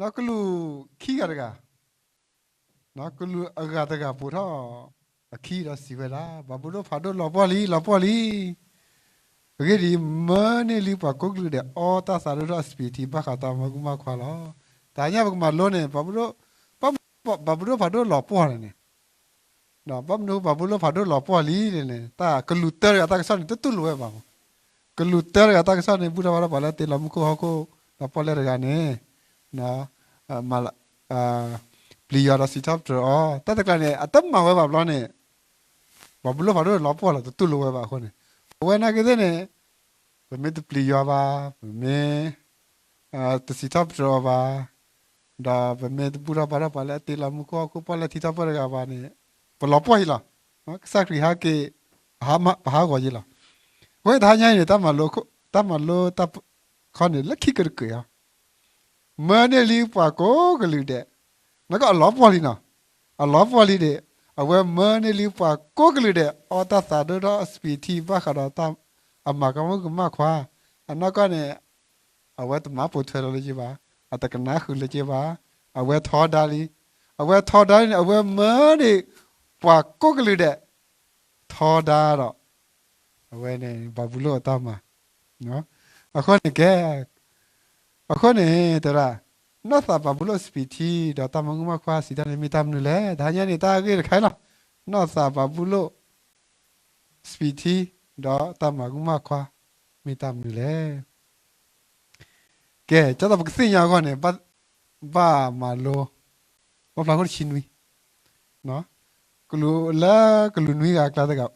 ဒီးကလူးခံဂၤတဂၤ, ကလူးအဂၤတဂၤပိာ်ထီၣ်အခံဒီးစံးဝဲဒၣ်, ဘၤဘူလိၣ်ဖးဒိၣ်လီၤပှီၢ်လံ, လီၤပှီၢ်လံ. အဂ့ၢ်ဒ်အံၤ, မၢန့ၢ်လံပှၤကိးကလုာ်ဒဲး အီတၢ်သးဒိၣ်ထီၣ်အစပံးထံ ဘၣ်ဃးတၢ်မၤဂူာ်မၤခွါလီၤ. တဟါညါပကမၤလိန့ၣ် ဘၤဘူလိၣ်, ဘၤဘူလိၣ်ဖးဒိၣ်လီၤပှီၢ်န့ၣ်န့ၣ်, ဘၣ်မနုၤဘၤဘူလိၣ်ဖးဒိၣ်လီၤပှီၢ်လံန့ၣ်န့ၣ် တၢ်ကလူးတၢတဂၤတၢ်ကစီၣ်န့ၣ် တတူၢ်လိာ်ဝဲဘၣ်မး. ကလူးတၢတဂၤတၢ်ကစီၣ်န့ၣ် ဘူၣ်ထီၣ်ဘါထီၣ်ပှၤလၢအတ့လီၤမူခိၣ်ဟီၣ်ခိၣ် ဒီးပီၣ်လဲၣ်တဂၤန့ၣ် ပျံၤယွၤဒီးစံးထီၣ်ပတြၢၤအီၤ, တၢ်တကျါန့ၣ် အတမၤဝဲဘၣ်ဘျီန့ၣ် ဘၤဘူလိၣ်ဖးဒိၣ်လီၤပှီၢ်လီၤ တတူၢ်လိာ်ဝဲဘၣ်အဃိန့ၣ်, ပဝဲနာ်က့သ့ၣ်န့ၣ် ပမ့ၢ်တပျံၤယွၤဘၣ်, ပမ့ၢ် တစံးထီၣ်ပတြၢၤအီၤဘၣ်, ဒီးပမ့ၢ်တဘူၣ်ထီၣ်ဘါထီၣ်ပှၤလၢအတ့လီၤမူခိၣ်ဟီၣ်ခိၣ် ပီၣ်လဲၣ်ထံထီၣ်ပၢၢ်တဂၤဘၣ်န့ၣ် ပလီၤပှီၢ်ယံလီၤ. ကစၢ်ခရံာ်ဟဲက့ၤ ပဟးဂီၤယံလီၤ. အဃိတဟါညါအံၤန့ၣ် တၢ်မၤလိတၢ်ခီန့ၣ် လၢခံကတၢၢ်အံၤ မၢန့ၢ်လံပှၤကိးကလုာ်ဒဲး, နကအလီၤပှီၢ်လံနီၤ, အလီၤပှီၢ်လံဒဲး, အဝဲမၢန့ၢ်လံပှၤကိးကလုာ်ဒဲး အီတၢ်သးဒိၣ်ထီၣ်အစပံးထံ ဘၣ်ဃးဒီးတၢ်အမၤကမၣ်ကမၣ်ခွါ, အနီၢ်ကီၢ်န့ၣ် အဝဲတမၤပိာ်ထွဲလီၤလၢက့ဘၣ်, အတကနၣ်ဃုာ်လၢက့ဘၣ်, အဝဲထီဒါလံ, အဝဲထီဒါလံန့ၣ် အဝဲမၢန့ၢ်ပှၤကိးကလုာ်ဒဲး ထီဒါဒီး အဝဲန့ၣ် ဘၤဘူလိၣ်အတၢ်မၤ, အဃိန့ၣ်ကဲ, အဃိန့ၣ် တဲဒၣ် နီၢ်သးဘၤဘူလိၣ်စပံးထံ ဒီးတၢ်မၤဂူာ်မၤခွါစံးတၢ်န့ၣ်မ့ၢ်တၢ်မနုၤလဲၣ်. တဟါညါန့ၣ် တၢ်အဂ့ၢ်တခါအံၤလီၤ. နီၢ်သးဘၤဘူလိၣ်စပံးထံ ဒီးတၢ်မၤဂူာ်မၤခွါ မ့ၢ်တၢ်မနုၤလဲၣ်. ကဲ, ကၢ်သိးပကသ့ၣ်ညါအဂီၢ်န့ၣ် ဘၣ်မၤလိ ဘၣ်ဖျါခိၣ်တဆံနွံ, ကလူးလၢကလူးနွံဂၤအကျါတဂၤ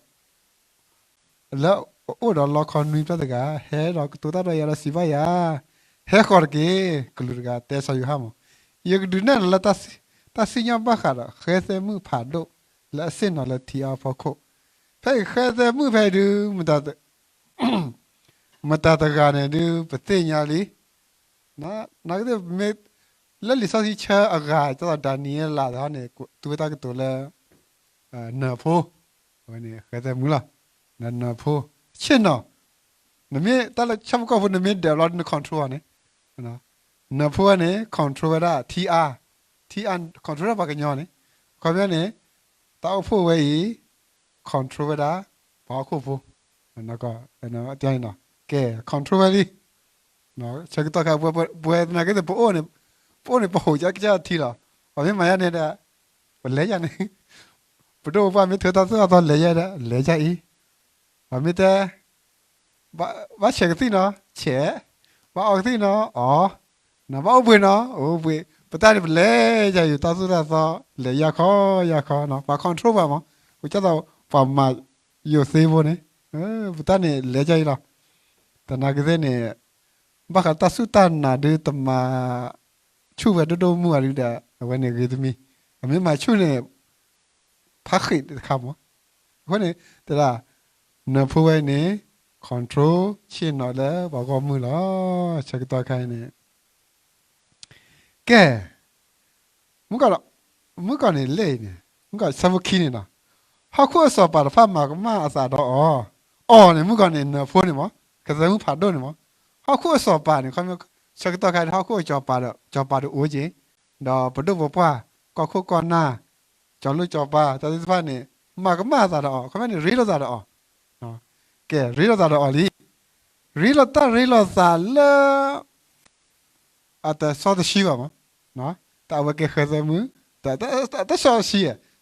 လၢအအိၣ်ဒီးလီခီနွံဖျၢၣ်တဂၤ ဟဲဒီးကတိၤတၢ်ဒီးယၤဒီးစံးဘၣ်ယၤ, ဟဲဃီၤတက့ၢ်. ကလူးတဂၤတဲစီၤယိၤဟၣ်မး, ယကဒုးနဲၣ်နၤလၢတၢ်စံၣ်ညီၣ်ဘၣ်ဃးဒီး ဃဲသဲမုၣ်ဖးဒိၣ်လၢအဆ့ၣ်နီၤလၢထံအါဖီခိၣ်, ဖဲအံၤဃဲသဲမုၣ်ဖဲအံၤဒုး မတၤတဂၤန့ၣ်ဒုး ပသ့ၣ်ညါလံ. နာ်က့သ့ၣ် ပမ့ၢ် လၢလံာ်စီဆှံဆၢအဂၤ ကၢ်သိးဒၤနံးယ့လးတခီန့ၣ် တူၢ်ဝဲတၢ်ကတိၤလၢ နၢၤဖိ, အဝဲန့ၣ်ဃဲသဲမုၣ်လီၤ. နၢၤဖိ, ဆ့ၣ်နီၤ, နမ့ၢ်တၢ်လၢဆၣ်ဖိကီၢ်ဖိ နမ့ၢ်ဒၢးဘျီ န control န့ၣ်, နၢၤဖိဝဲန့ၣ် control ဝဲဒၣ် ထံအါ, ထံအါ control ဒၣ်ပှၤကညီန့ၣ်, အခီပညီန့ၣ် တၢ်အိၣ်ဖှိၣ်ဝဲအံၤ control ဝဲဒၣ် ပှၤဟီၣ်ခိၣ်ဖိ, ကဲ control ဝဲလံ. ဆၢကတီၢ်ခါ ပဝဲသနာ်က့သ့ၣ် ပအိၣ်န့ၣ် ပအိၣ်န့ၣ် ပဟူးကကၢ်ထံလီၤ. ပှၤမ့ၢ်မၤယါန့ၣ်ဒီး ပလဲၤယါန့ၣ်, ပဒိၣ်ပပှၢ်မ့ၢ်ထုးတၢ်သိၣ်တၢ်သီ လဲၤယါဒီး လဲၤယါအံၤ, ပှၤမ့ၢ်တဲ ဘၣ်ဆဲးကသံၣ်နီၤ ဆဲး, ဘၣ်အီကသံၣ်နီၤ အီ, ဘၣ်အိၣ်ဘှံးနီၤ အိၣ်ဘှံး, ပတၢ်န့ၣ် ပလဲၤယါအံၤ တၢ်သိၣ်တၢ်သီ လဲၤယါခီယါခီနီၤ, ပှၤ control ပှၤမး, ကၢ်သိး ပှၤမၤယိၤသ့ဖိန့ၣ်, ပတၢ်န့ၣ် လဲၤယါအံၤလီၤ. သနာ်က့သ့ၣ်န့ၣ် ဘၣ်ဃးတၢ်စူၢ်တၢ်နာ်ဒုး တမၤဆူၣ်ဝဲဒိၣ်ဒိၣ်မုၢ်မုၢ်အံၤဒုးဒီး အဝဲန့ၣ်ဂ့ၤတမံၤ, အမ့ၢ်မၤဆူၣ်န့ၣ် ဖးဃံးတခါမး. အဃိန့ၣ် တဲဒၣ် နၢၤဖိဝဲအံၤန့ၣ် control ဆ့ၣ်နီၤလၢပှၤဂီၢ်မုၢ်လီၤ. ဆၢကတီၢ်ခါအံၤန့ၣ် ကဲ, မုၣ်ကီၢ်, မုၣ်ကီၢ်န့ၣ်လဲၣ်အံၤန့ၣ်, မုၣ်ကီၢ်ဆၢဖိခံန့ၣ်နီၤ, ဟီၣ်ခိၣ်အစီၤပၤတဖၣ်မၤကမၣ်အသးဒီးအီၤ, အီၤန့ၣ် မုၣ်ကီၢ်န့ၣ် နၢၤဖိန့ၣ်မး, ဃဲသဲမုၣ်ဖးဒိၣ်န့ၣ်မး, ဟီၣ်ခိၣ်အစီၤပၤန့ၣ် ခီ ဆၢကတီၢ်ခါန့ၣ် ဟီၣ်ခိၣ်အစီၤပၤဒီး စီၤပၤတအိၣ်က့ၤ, ဒီးပဒိၣ်ပပှၢ် ကီၢ်ခိၣ်ကီၢ်နၢ် ကၠီၤလိၣ်ကၠီၤပၤ တၢ်သ့ၣ်တဖၣ်န့ၣ် မၤကမၣ်အသးဒီးအီၤ, ခီပညီန့ၣ် ရ့လိာ်သးဒီးအီၤ, ကဲ ရ့လိာ်သးဒီးအီၤလံ, ရ့လိာ်တၢ်ရ့လိာ်သးလၢ အတစီတဆှံဘၣ်မး, တၢ်အဝဲကဲဃဲသဲမုၣ်, တၢ်စီတဆှံ,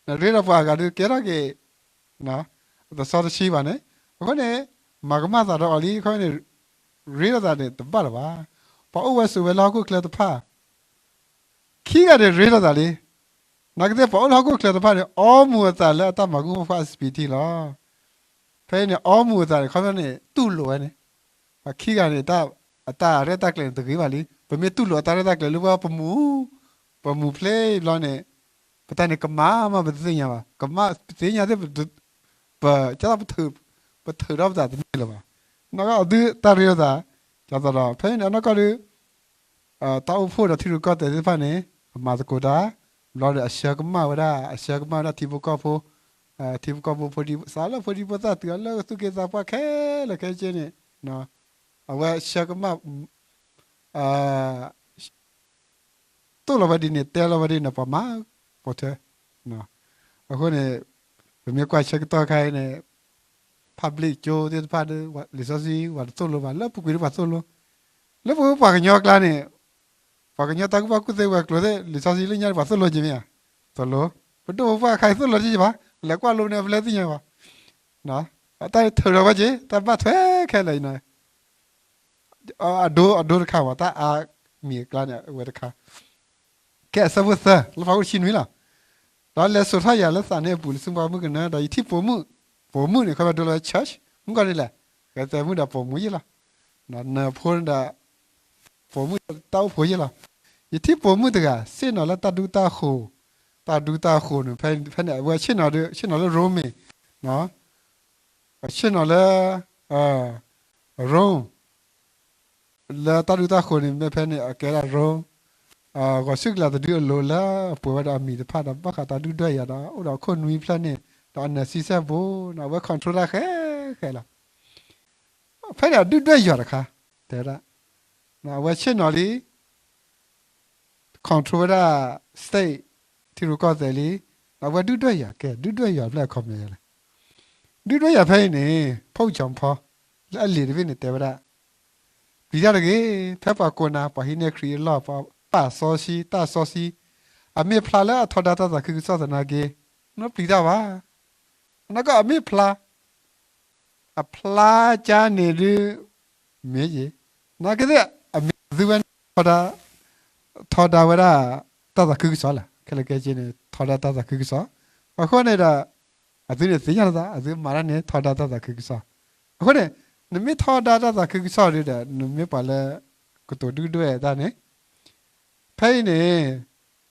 နရ့ဒီးပှၤအဂၤဒုးကဲထီၣ်က့ၤ အတစီတဆှံဘၣ်န့ၣ်, အဃိန့ၣ် မၤကမၣ်သးဒီးအီၤလံ, ခီပညီန့ၣ် ရ့လိာ်သးန့ၣ် တဘၣ်လၢၤဘၣ်. ပှၤအိၣ်ဝဲဆိးဝဲလၢဟီၣ်ခိၣ်ချၢတဖၣ် ခံဂၤန့ၣ်ရ့လိာ်သးလံ. နာ်က့သ့ၣ် ပှၤအိၣ်လၢဟီၣ်ခိၣ်ချၢတဖၣ်န့ၣ် အီမူၤအသးလၢအတၢ်မၤဂူာ်မၤခွါအစပံးထံလီၤ. ဖဲအံၤန့ၣ် အီမူၤအသးန့ၣ် ခီပညီန့ၣ် တူၢ်လိာ်ဝဲန့ၣ်, ပှၤခံဂၤန့ၣ် အတၢ်ရဲၣ်တၢ်ကျဲၤန့ၣ်တဂ့ၤဘၣ်လံ. ပမ့ၢ်တူၢ်လိာ်အတၢ်ရဲၣ်တၢ်ကျဲၤလၢပ ပမူၤ, ပမူၤဖျဲးဘျီန့ၣ် ပတၢ်န့ၣ်ကမၣ်မး ပတသ့ၣ်ညါဘၣ်. ကမၣ်ပသ့ၣ်ညါသ့ၣ် ပ, ပထုးထီၣ်ပသးတန့ၢ်လၢၤဘၣ်. နီၢ်ကီၢ်ဒုးတၢ်ရ့လိာ်သး, ကၢ်သိးဒီး ဖဲအံၤန့ၣ် အနီၢ်ကီၢ်ဒုး တၢ်အိၣ်ဖှိၣ်ဒီးထံရူၢ်ကီၢ်သဲးသ့ၣ်တဖၣ်န့ၣ် အမၤသကိးတၢ်, ဘျီဒီးအဆှၢကမၣ်ဝဲဒၣ်, အဆှၢကမၣ်ဝဲဒၣ်ထံဖိကီၢ်ဖိ, ထံဖိကီၢ်ဖိဖိဒံဖိသၣ်လၢဖိဒံဖိသၣ်တုၤအလၢသူၣ်က့သးပှၢ်ခဲလၢာ်ခဲဆ့န့ၣ်, အဝဲဆှၢကမၣ်, အ, သိၣ်လီၤဝဲဒ်န့ၣ် တဲလီၤဝဲဒ်န့ၣ် ပှၤမၤပိာ်ထွဲ. အဃိန့ၣ် ပမ့ၢ်ကွၢ်ဆၢကတီၢ်ခါအံၤန့ၣ် public ကၠိသ့ၣ်တဖၣ်ဒီး လံာ်စီဆှံ ပှၤတသိၣ်လိဘၣ်, လၢပူၤကွံာ်ဒီးပှၤသိၣ်လိ, လၢပှၤကညီအကျါန့ၣ် ပှၤကညီတၢ်ကူၣ်ဘၣ်ကူၣ်သ့ဝဲၤကျိၤသ့ၣ် လံာ်စီဆှံလၢညါန့ၣ် ပှၤသိၣ်လိက့ၤမ့ၢ်ဧါ, သိၣ်လိ, ပဒိၣ်ပပှၢ်ခါအံၤသိၣ်လိတက့ၤဘၣ်, လဲၤကွၢ်လိန့ၣ် ပလဲၤသ့ၣ်ညါဘၣ်, တၢ်ထုးထီၣ်ဝဲက့ၤ တၢ်ဘၣ်ထွဲခဲလၢာ်အံၤန့ၣ် အဒိ အဒိတခါမး တၢ်အါမံၤအကျါန့ၣ် အဝဲတခါ, ကဲအဆၢဖိသၢ လီၣ်ဖျါအိၣ်တဆံနွံလီၤ. ဒီးလဲၤစိာ်ထီၣ်ယၤလၢသးန့ၣ်အပူၤ လၢစုမုၢ်မုၣ်ကနၢ ဒီးယထံၣ်ပိာ်မုၣ်, ပိာ်မုၣ်န့ၣ် ခီဖျိဒိလီၤဝဲ church မုၢ်ကီၢ်န့ၣ်လဲၣ်, ဂဲၤသဲမုၣ်ဒီးပိာ်မုၣ်ယ့ၣ်လီၤ, နၢၤဖိန့ၣ်ဒီး ပိာ်မုၣ်တၢ်အိၣ်ဖှိၣ်ယ့ၣ်လီၤ. ယထံၣ်ပိာ်မုၣ်တဂၤ ဆ့ၣ်နီၤလၢတၢ်ဒူတၢ်ဃိၤ, တၢ်ဒူတၢ်ဃိၤန့ၣ် ဖဲန့ၣ် အဝဲဆ့ၣ်နီၤဒီး ဆ့ၣ်နီၤလၢရိမ့ၤ, ဆ့ၣ်နီၤလၢ ရိ လၢတၢ်ဒူတၢ်ဃိၤန့ၣ် မ့ၢ်ဖဲန့ၣ် အကဲဒၣ်ရိ ဂီၤဆူၣ်ကလးတဒုအလိၤလၢအပှဲၤဝဲဒီးအမံၤတဖၣ်ဒီး ဘၣ်ဃးတၢ်ဒုၣ်ဒွဲၣ်ယၤဒီး အိၣ်ဒီးအခိၣ်နွံဖျၢၣ်န့ၣ် ဒီးအနၢၤဆံဆဲၣ်ဘိ အဝဲ control တၢ်ဃဲဃဲလီၤ. ဖဲန့ၣ်အဒုၣ်ဒွဲၣ်ယွၤတခါ တဲဝဲဒၣ် အဝဲဆ့ၣ်နီၤလံ control ဝဲဒၣ် state ထံရူၢ်ကီၢ်သဲးလံ, ဒီးအဝဲဒုၣ်ဒွဲၣ်ယွၤ ကဲ ဒုၣ်ဒွဲၣ်ယွၤဖျၢၣ်အခီပညီလဲၣ်. ဒုၣ်ဒွဲၣ်ယွၤဖဲအံၤန့ၣ် ဖီၣ်ကၠီဖီ လၢအလံာ်တဘ့ၣ်န့ၣ် တဲဝဲဒၣ် ပျံၤတၢ်တဂ့ၤ, ဖဲပှၤကိးနၤ ပှၤဟံးန့ၢ်ခရံာ်အလီၢ် ပာ်စီဆှံ တၢ်စီဆှံ, အမ့ၢ်ဖျါလၢအထီဒါတၢ်သးခုကစီၣ်သနာ်က့, နပျံၤတၢ်ဘၣ်. နာ်က့အမ့ၢ်ဖျါ အဖျါကါန့ၣ်ဒုး မ့ၢ်ယ့ၣ်, နာ်က့သ့ၣ် အမ့ၢ်သုဝဲန့ၣ် ထီဒါဝဲဒၣ် တၢ်သးခုကစီၣ်လဲၣ်, ခဲလၢာ်ခဲဆ့န့ၣ် ထီဒါတၢ်သးခုကစီၣ်, အဃိန့ၣ်ဒီး အသုန့ၣ်သ့ၣ်ညါလီၤသး အသုမၤတၢ်န့ၣ် ထီဒါတၢ်သးခုကစီၣ်, အဃိန့ၣ် နမ့ၢ်ထီဒါတၢ်သးခုကစီၣ်ဒုးဒီး နမ့ၢ်ပှၤလၢ ကတိၤဒုၣ်ဒွဲၣ်တၢ်န့ၣ် ဖဲအံၤန့ၣ်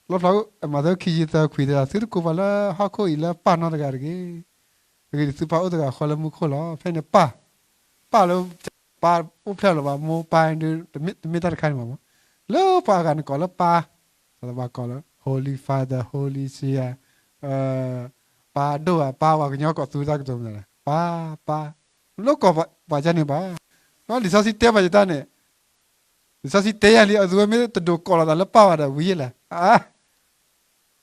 လီၣ်ဖျါ မးသဲခံဆံသၢခွံတဲဒၣ် သုတကိးပှၤလၢဟီၣ်ခိၣ်အံၤလၢပၢ်နီတဂၤတဂ့ၤ, အဂ့ၢ်ဒ်အံၤ သုပၢ်အိၣ်တဂၤဃီလၢမူခိၣ်လီၤ. ဖဲန့ၣ်ပၢ်, ပၢ်လၢ ပၢ်အိၣ်ဖျဲၣ်လီၤဘၣ် မိၢ်ပၢ်ဒုး တမ့ၢ်တၢ်တခါန့ၣ်မး, လၢပှၤအဂၤန့ၣ်ကိးလၢပၢ်, ပှၤကိးလၢ Holy Father, Holy စံယၤ, ပၢ်ဒိၣ်ဧါ ပၢ် ပှၤကညီကိးသူတၢ်ကတိၤမနုၤလဲၣ် ပၢ် ပၢ်, လိၣ်ကိးပှၤကန့ၣ်ဘၣ်, လံာ်စီဆှံတဲပှၤယတၢ်န့ၣ် လံာ်စီဆှံတဲယၤလံ အသုဝဲမ့ၢ်တဒိးကိးလီၤသးလၢပၢ်ဘၣ်ဒီးဝံၤယ့ၣ်လဲၣ်,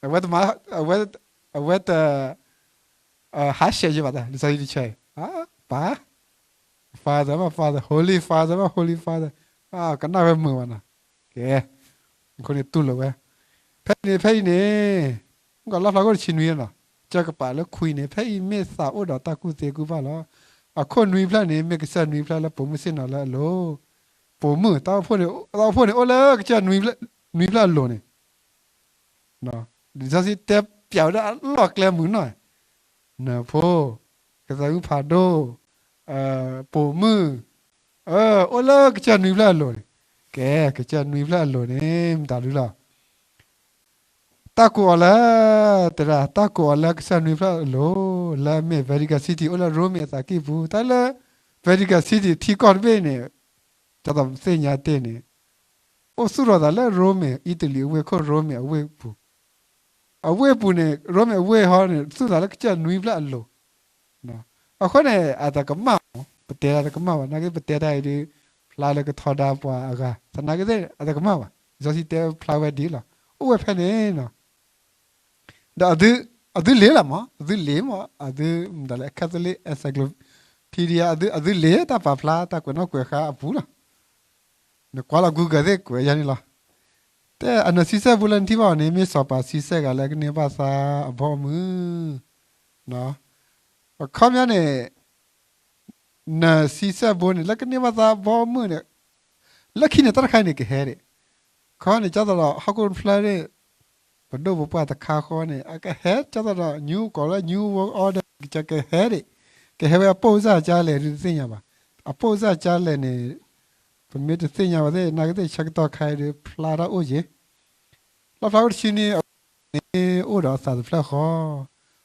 အဝဲတမၤ, အဝဲ, အဝဲတ ဟးဆှဲးယ့ၣ်ဘၣ်တၢ် လံာ်စီဆှံတဆၢအံၤ, ပၢ်, Father မး Father, Holy Father မး Holy Father, ကနၣ်ဝဲမုာ်ဘၣ်နီၤ, ကဲ, အဃိန့ၣ်တူၢ်လိာ်ဝဲ, ဖဲအံၤန့ၣ် ဖဲအံၤန့ၣ် မ့ၢ်ကလီၣ်ဖျါခိၣ်တဆံနွံနီၤ, ကၢၢ်ကပာ်လၢခွံန့ၣ် ဖဲအံၤမ့ၢ်သးအိၣ်ဒီးတၢ်ကူၣ်သ့ကူၣ်ဘၣ်လီၤ. အခိၣ်နွံဖျၢၣ်န့ၣ် မ့ၢ်ကစၢၢ်နွံဖျၢၣ်လၢပိာ်မုၣ်ဆ့ၣ်နီၤလၢအလိၤ, ပိာ်မုၣ် တၢ်အိၣ်ဖှိၣ်န့ၣ် တၢ်အိၣ်ဖှိၣ်န့ၣ် အိၣ်လၢကစၢၢ်နွံဖျၢၣ်အလိၤန့ၣ် လံာ်စီဆှံတဲပျးဝဲဒၣ်အလီၢ်ကျဲမုာ်နီၤ, နၢၤဖိ, ကသးမုၣ်ဖးဒိၣ်, ပိာ်မုၣ်, အိၣ်လၢကစၢၢ်နွံဖျၢၣ်အလိၤန့ၣ်, ကဲ ကစၢၢ်နွံဖျၢၣ်အလိၤန့ၣ် မတၤဒုလီၤ တၢ်ကိးအီၤလၢ, တဲဒၣ် တၢ်ကိးအီၤလၢကစၢၢ်နွံဖျၢၣ်အလိၤ, လၢအမ့ၢ် Vatican City အိၣ်လၢရိမ့ၤအသးကံၢ်ပူၤ, တၢ်လၢ Vatican City ထံကီၢ်တဘ့ၣ်န့ၣ်, ဒ်သိးပသ့ၣ်ညါတ့ၢ်န့ၣ်, အိၣ်သူၣ်ထီၣ်သးလၢရိမ့ၤ အံၣ်တလံၤအဝ့ၢ်ခိၣ် ရိမ့ၤအဝ့ၢ်ပူၤ, အဝ့ၢ်ပူၤန့ၣ် ရိမ့ၤအဝ့ၢ်ဟီန့ၣ် သူၣ်သးလၢကစၢၢ်နွံဖျၢၣ်အလိၤ အဃိန့ၣ် အတကမၣ်မး ပတဲတၢ်တကမၣ်ဘၣ် နာ်က့ပတဲတၢ်အံၤဒုး ဖျါလၢကထီဒါပှၤအဂၤ သနာ်က့သ့ၣ် အတကမၣ်ဘၣ် လံာ်စီဆှံတဲဖျါဝဲဒ်လီၤ အိၣ်ဝဲဖဲန့ၣ်နီၤ ဒီးအသုလ့ၤလီၤမး အသုလ့ၤမး အသုမတၤလဲၣ် Catholic Encyclopedia အသုလ့ၤတၢ်ပာ်ဖျါတၢ်ကွဲးနီၣ်ကွဲးဃါအပူၤလီၤ နကွၢ်လီၤ Google သ့ၣ်ကွဲးယၤန့ၣ်လီၤ တဲအနၢၤဆံဆဲၣ်ဘိလၢနထံၣ်ဘၣ်အီၤန့ၣ် မ့ၢ်စီၤပၤဆံဆဲၣ်ဂၤလၢကန့ၢ်ဘၣ်သါအဘီအမုၢ် အခီပညီန့ၣ် နၢၤဆံဆဲၣ်ဘိန့ၣ် လၢကန့ၢ်ဘၣ်သါအဘီအမုၢ်န့ၣ် လၢခံန့ၣ်တၢ်တခါအံၤန့ၣ်ကဟဲဒံး ခီန့ၣ် ကၢ်သိးဒီးဟီၣ်ခိၣ်တဖျၢၣ်န့ၣ် ပဒိၣ်ပပှၢ်တခါဃီန့ၣ် အကဟဲ ကၢ်သိးဒီး New ကိးလၢ New World Order ကကဟဲဒံး ကဟဲဝဲအပိၢ်စၢ်ကၢ်လဲၣ်ဒုးတသ့ၣ်ညါဘၣ် အပိၢ်စၢ်ကၢ်လဲၣ်န့ၣ် ပမ့ၢ်တသ့ၣ်ညါဘၣ်သ့ၣ် နာ်က့သ့ၣ်ဆၢကတီၢ်ခါအံၤဒုးဖျါတၢ်အိၣ်က့ၤ လီၣ်ဖျါအိၣ်တဆံန့ၣ် အန့ၣ်အိၣ်ဒီးသးတဖျၢၣ်ဃီ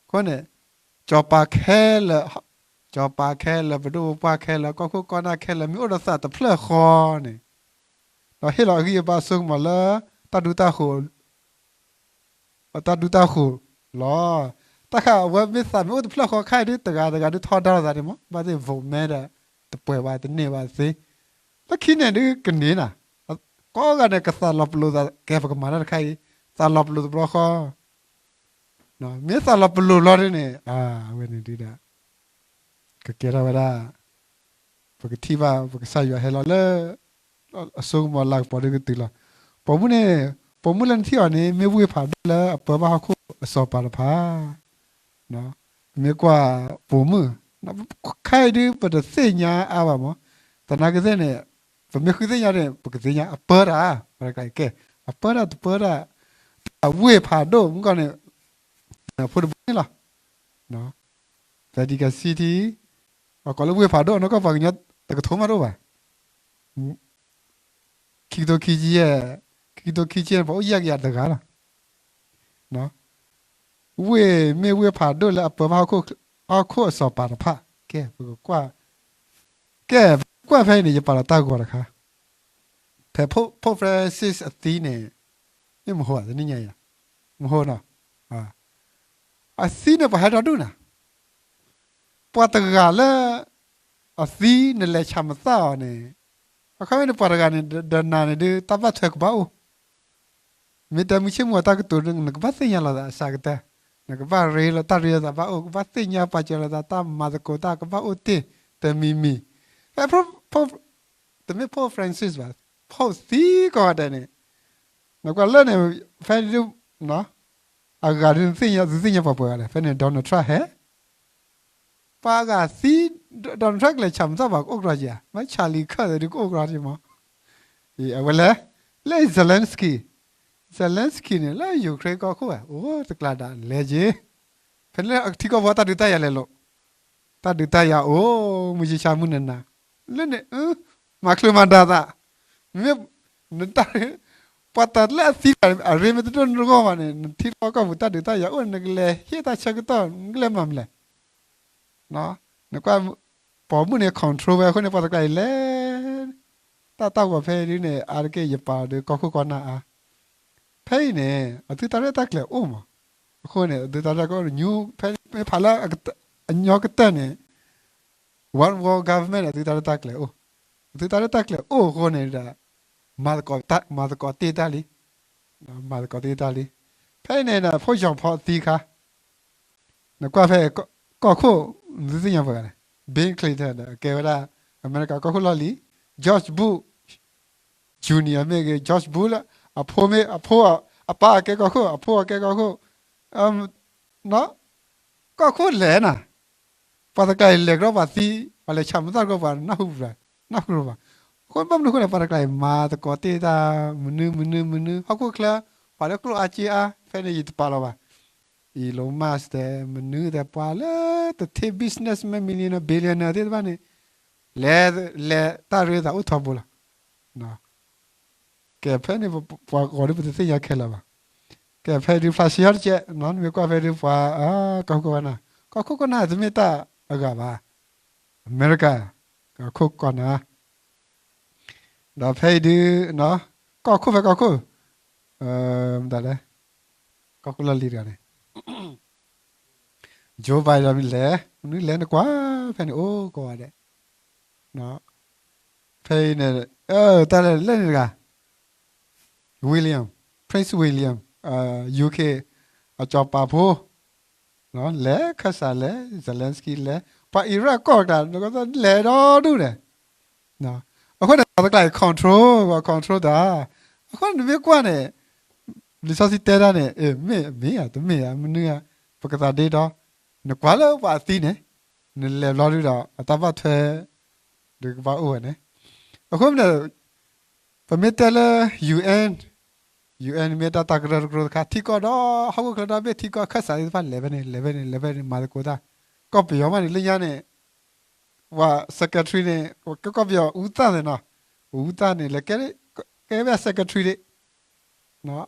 အဃိန့ၣ် စီၤပၤခဲလၢာ် စီၤပၤခဲလၢာ် ပဒိၣ်ပပှၢ်ခဲလၢာ် ကီၢ်ခိၣ်ကီၢ်နၢ်ခဲလၢာ် မ့ၢ်အိၣ်ဒီးသးတဖျၢၣ်ဃီန့ၣ် ဒီးဟ့ၣ်လီၤအဂံၢ်အဘါအစိကမီၤလၢ တၢ်ဒူတၢ်ဃိၤ တၢ်ဒူတၢ်ဃိၤလီၤ. တၢ်ဃးအဝဲမ့ၢ်သးမ့ၢ်အိၣ်တဖျၢၣ်ဃီခါအံၤဒုး တဂၤတဂၤဒုးထီဒါလိာ်သးန့ၣ်မး ဘၣ်သ့ၣ် vote မဲဒီး တပှဲၤဘၣ်တန့ၢ်ဘၣ်သ့ လၢခံန့ၣ်ဒုးကန့ၢ်နၤ ကိးဂၤန့ၣ် ကသးလီၤပလိာ်သး ကဲပကမၤတၢ်တခါအံၤ သးလီၤပလိာ်တဘျီဃီ, မ့ၢ်သးလီၤပလိာ်ဘျီဒ်န့ၣ် အဝဲန့ၣ်ဒ်ဒီး ကကဲထီၣ်ဝဲဒၣ် ပကထံၣ်ဘၣ် ပကစၢ်ယွၤဟဲလီၤလၢ အစိကမီၤလၤကပီၤဒ်ကတုၤလီၤ. ပိာ်မုၣ်န့ၣ်, ပိာ်မုၣ်လၢနထံၣ်အီၤန့ၣ် မ့ၢ်ဝ့ၢ်ဖးဒိၣ်လၢအပၢဘၣ်ဟီၣ်ခိၣ်အစီၤပၤတဖၣ်, မ့ၢ်ကွၢ်ပိာ်မုၣ်, ခဲအံၤဒ်ပတသ့ၣ်ညါအါဘၣ်မး, သနာ်က့သ့ၣ်န့ၣ် ပမ့ၢ်ဃုသ့ၣ်ညါန့ၣ် ပကသ့ၣ်ညါအပၢတၢ်, ပှၤတကျါကဲ, အပၢတၢ်တပၢတၢ်, အဝ့ၢ်ဖးဒိၣ်မ့ၢ်ကီၢ်န့ၣ် ဖိတဘိန့ၣ်လီၤ. Vatican City ပှၤကိးလၢဝ့ၢ်ဖးဒိၣ် နီၢ်ကီၢ်ပှၤကညီတကထိမးတအိၣ်ဘၣ်. ခံကထိခံဆံယဲၢ်, ခံကထိခံဆံယဲၢ် ပှၤအိၣ်ယဲၢ်ကယၤတဂၤလီၤ. ဝ့ၢ်မ့ၢ်ဝ့ၢ်ဖးဒိၣ်လၢအပၢဘၣ်ဟီၣ်ခိၣ်အစီၤပၤတဖၣ်, ကဲ, ကဲ, ပကွၢ်ဖဲအံၤန့ၣ် ယပာ်လီၤတၢ်ဂီၤတခါ, ဖဲ Pope Francis အသံန့ၣ်, မ့ၢ်မဟိဧါ တနံၣ်ညါယၤ, မဟိနီၤ, အသံန့ၣ်ပှၤဟဲဒီဒူၣ်နၤ, ပှၤတဂၤလၢ အသံနလဲၤဆၣ်မသၣ်အီၤန့ၣ်, အခီမ့ၢ်န့ၣ် ပှၤတဂၤန့ၣ် ဒီးနၤန့ၣ်ဒုး တၢ်ဘၣ်ထွဲကဘၣ်အိၣ်, မ့ၢ်တဲမုၢ်ဆ့ၣ်မုၢ်ဂီၤတၢ်ကတိၤ နကဘၣ်သ့ၣ်ညါလိာ်သးအစှၤကတၢၢ်, နကဘၣ်ရ့လိာ်တၢ်ရ့လိာ်သးဘၣ်အိၣ်, ကဘၣ်သ့ၣ်ညါပာ်စၢၤလိာ်သး တၢ်မၤသကိးတၢ်ကဘၣ်အိၣ်တ့ၢ်တမံၤမံၤ, ဖဲ တမ့ၢ် Pope Francis ဘၣ်, Pope သံကိးဂၤဒဲးန့ၣ်, နကွၢ်လၢန့ၣ်, ဖဲဒုး အဂၤဒုး နသ့ၣ်ညါ သုသ့ၣ်ညါပှၤပှဲၤဂၤလဲၣ်, ဖဲန့ၣ် Donald Trump ဟဲ ပှၤအဂၤသံ, Donald Trump ကလဲၤဆၣ်မသၣ်ပှၤကအိၣ်ကရီက့ၤဧါ, မ့ၢ် Charlie Kirk ဒုးကအိၣ်ကရီက့ၤမး, အဝဲလဲၤ, လၢ Zelensky, Zelensky န့ၣ် လၢ Ukraine ကီၢ်ခိၣ်ဧါ, အိၣ်တကျါဒၣ်လဲၤက့ၤ, ဖဲန့ၣ်လၢအထံကီၢ်ဖိတၢ်ဒုးတၢ်ယၤလဲၤလိာ်, တၢ်ဒုးတၢ်ယၤအိၣ် မုၢ်ဆ့ၣ်ဆါမုၢ်နၤနၤ, လၢန့ၣ် မၤချုးမၤဒါသး, မ့ၢ် နတၢ် ပှၤတၢ်လၢအသံတဂၤ အရ့မ့ၢ်တဒိၣ်နီတဂီၢ်ဘၣ်န့ၣ် နထံလီၢ်ကီၢ်ပူၤတၢ်ဒုးတၢ်ယၤအိၣ် နကလဲၤဟ့ၣ်တၢ်ဆၢကတီၢ် နကလဲၤမၤမနုၤလဲၣ်, နကွၢ် ပိာ်မုၣ်န့ၣ် control ဝဲအဃိန့ၣ် ပှၤတကျါအံၤလဲၤ တၢ်တၢ်ဂီၤဖဲအံၤဒ်န့ၣ် အါတက့ၢ်ယပာ်ဒီးကီၢ်ခိၣ်ကီၢ်နၢ်အါ, ဖဲအံၤန့ၣ် အသုတၢ်ရဲၣ်တၢ်ကျဲၤအိၣ်မး, အဃိန့ၣ် အသုတၢ်ရဲၣ်တၢ်ကျဲၤအိၣ် new ဖဲ ဖးလၢ အညီကတၢၢ်န့ၣ် One World Government န့ၣ် အသုတၢ်ရဲၣ်တၢ်ကျဲၤအိၣ်, အသုတၢ်ရဲၣ်တၢ်ကျဲၤအိၣ်အဃိန့ၣ်ဒီး မၤသကိးတ့ၢ်တၢ်လံ, မၤသကိးတ့ၢ်တၢ်လံ, ဖဲအံၤန့ၣ် ဖိယီၤဖီသံခါ, နကွၢ်ဖဲ ကီၢ်ခိၣ် နသုသ့ၣ်ညါပှဲၤဂၤလဲၣ်, Bill Clinton ဒီး ကဲဝဲဒၣ် အမဲရကၤကီၢ်ခိၣ်လီၢ်လံၤ, George Bush Junior မ့ၢ်ဂ့ၤ George Bush လၢ အဖိမ့ၢ် အဖိ အပၢ်အကဲကီၢ်ခိၣ် အဖိအကဲကီၢ်ခိၣ်, ကီၢ်ခိၣ်လဲၤနၤ, ပှၤတကျါအံၤလဲၤကဒီးပှၤသံ, ပှၤလဲၤဆၣ်မုၢ်သၣ်ကဒီးပှၤနၢ်ဟူပူၤ, နၢ်ဟူပူၤဘၣ်, အဃိဘၣ်မနုၤအဃိလဲၣ် ပှၤတကျါအံၤမၤသကိးတ့ၢ်တၢ် မနုၤမနုၤမနုၤ ဟီၣ်ခိၣ်ချၢ, ပှၤလၢကျိၣ်အါစ့အါ ဖဲန့ၣ်ယတပာ်လီၤဘၣ်, Elon Musk တဲ မနုၤတဲ ပှၤလၢတထ့ businessman millionaire billionaire သ့ၣ်တဖၣ်န့ၣ် လဲၤ လဲၤတၢ်ရ့သးအိၣ်ထီဘိလီၤ. ကဲဖဲန့ၣ် ပှၤဂီၤဒ်ပတသ့ၣ်ညါခဲလၢာ်ဘၣ်. ကဲဖဲဒုးဖျါဆံဟီၣ်တကဲး, နမ့ၢ်ကွၢ်ဖဲဒုးပှၤ ကီၢ်ခိၣ်ကီၢ်နၢ်, ကီၢ်ခိၣ်ကီၢ်နၢ်တမ့ၢ်တၢ်အဂၤဘၣ်, အမဲရကၤ ကီၢ်ခိၣ်ကီၢ်နၢ်, ဒီးဖဲအံၤဒုး ကီၢ်ခိၣ်ဖဲကီၢ်ခိၣ် မတၤလဲၣ်, ကီၢ်ခိၣ်လီၢ်လံၤတဂၤန့ၣ် Joe Biden လဲၤ, မနုၤလဲၤနကွၢ် ဖဲန့ၣ်အိၣ်ကိးဂၤဒဲး, ဖဲအံၤန့ၣ် တၢ်လဲၤလၢန့ၣ်တဂၤ William, Prince William, UK အစီၤပၤဖိ, လဲၤခၢၣ်စးလဲၤ Zelensky လဲၤ, ပှၤ Iraq ကီၢ်တကျါ လဲၤဒီဒူၣ်န့ၣ်, အဃိန့ၣ် ပှၤတကျါအံၤ control, ပှၤ control တၢ်, အဃိန့ၣ် နမ့ၢ်ကွၢ်န့ၣ် လံာ်စီဆှံတဲတၢ်န့ၣ် မ့ၢ်မ့ၢ်ဧါ တမ့ၢ်ဧါ မနုၤဧါ, ပကသးဒ့ဒီ, နကွၢ်လၢပှၤအသံန့ၣ် နလဲၤဘျီဒုဒီး အတၢ်ဘၣ်ထွဲ ဒုးကဘၣ်အိၣ်ဝဲန့ၣ်, အဃိန့ၣ် ပမ့ၢ်တဲလၢ UN, UN မ့ၢ်တၢ်တၢ်ကရၢကရိတခါ ထံကီၢ်ဒီး ဟီၣ်ခိၣ်ချၢဒီဘ့ၣ် ထံကီၢ်ခၢၣ်စးသ့ၣ်တဖၣ် လဲၤဖဲန့ၣ် လဲၤဖဲန့ၣ် လဲၤဖဲန့ၣ် မၤသကိးတၢ်, ကီၢ်ပယီၤမးန့ၣ် လၢညါန့ၣ် ပှၤ secretary န့ၣ် ကီၢ်ပယီၤ အူသၣ်န့ၣ်နီၤ, အူသၣ်န့ၣ် လဲၤကဲ ကဲဝဲ secretary ဒၣ်,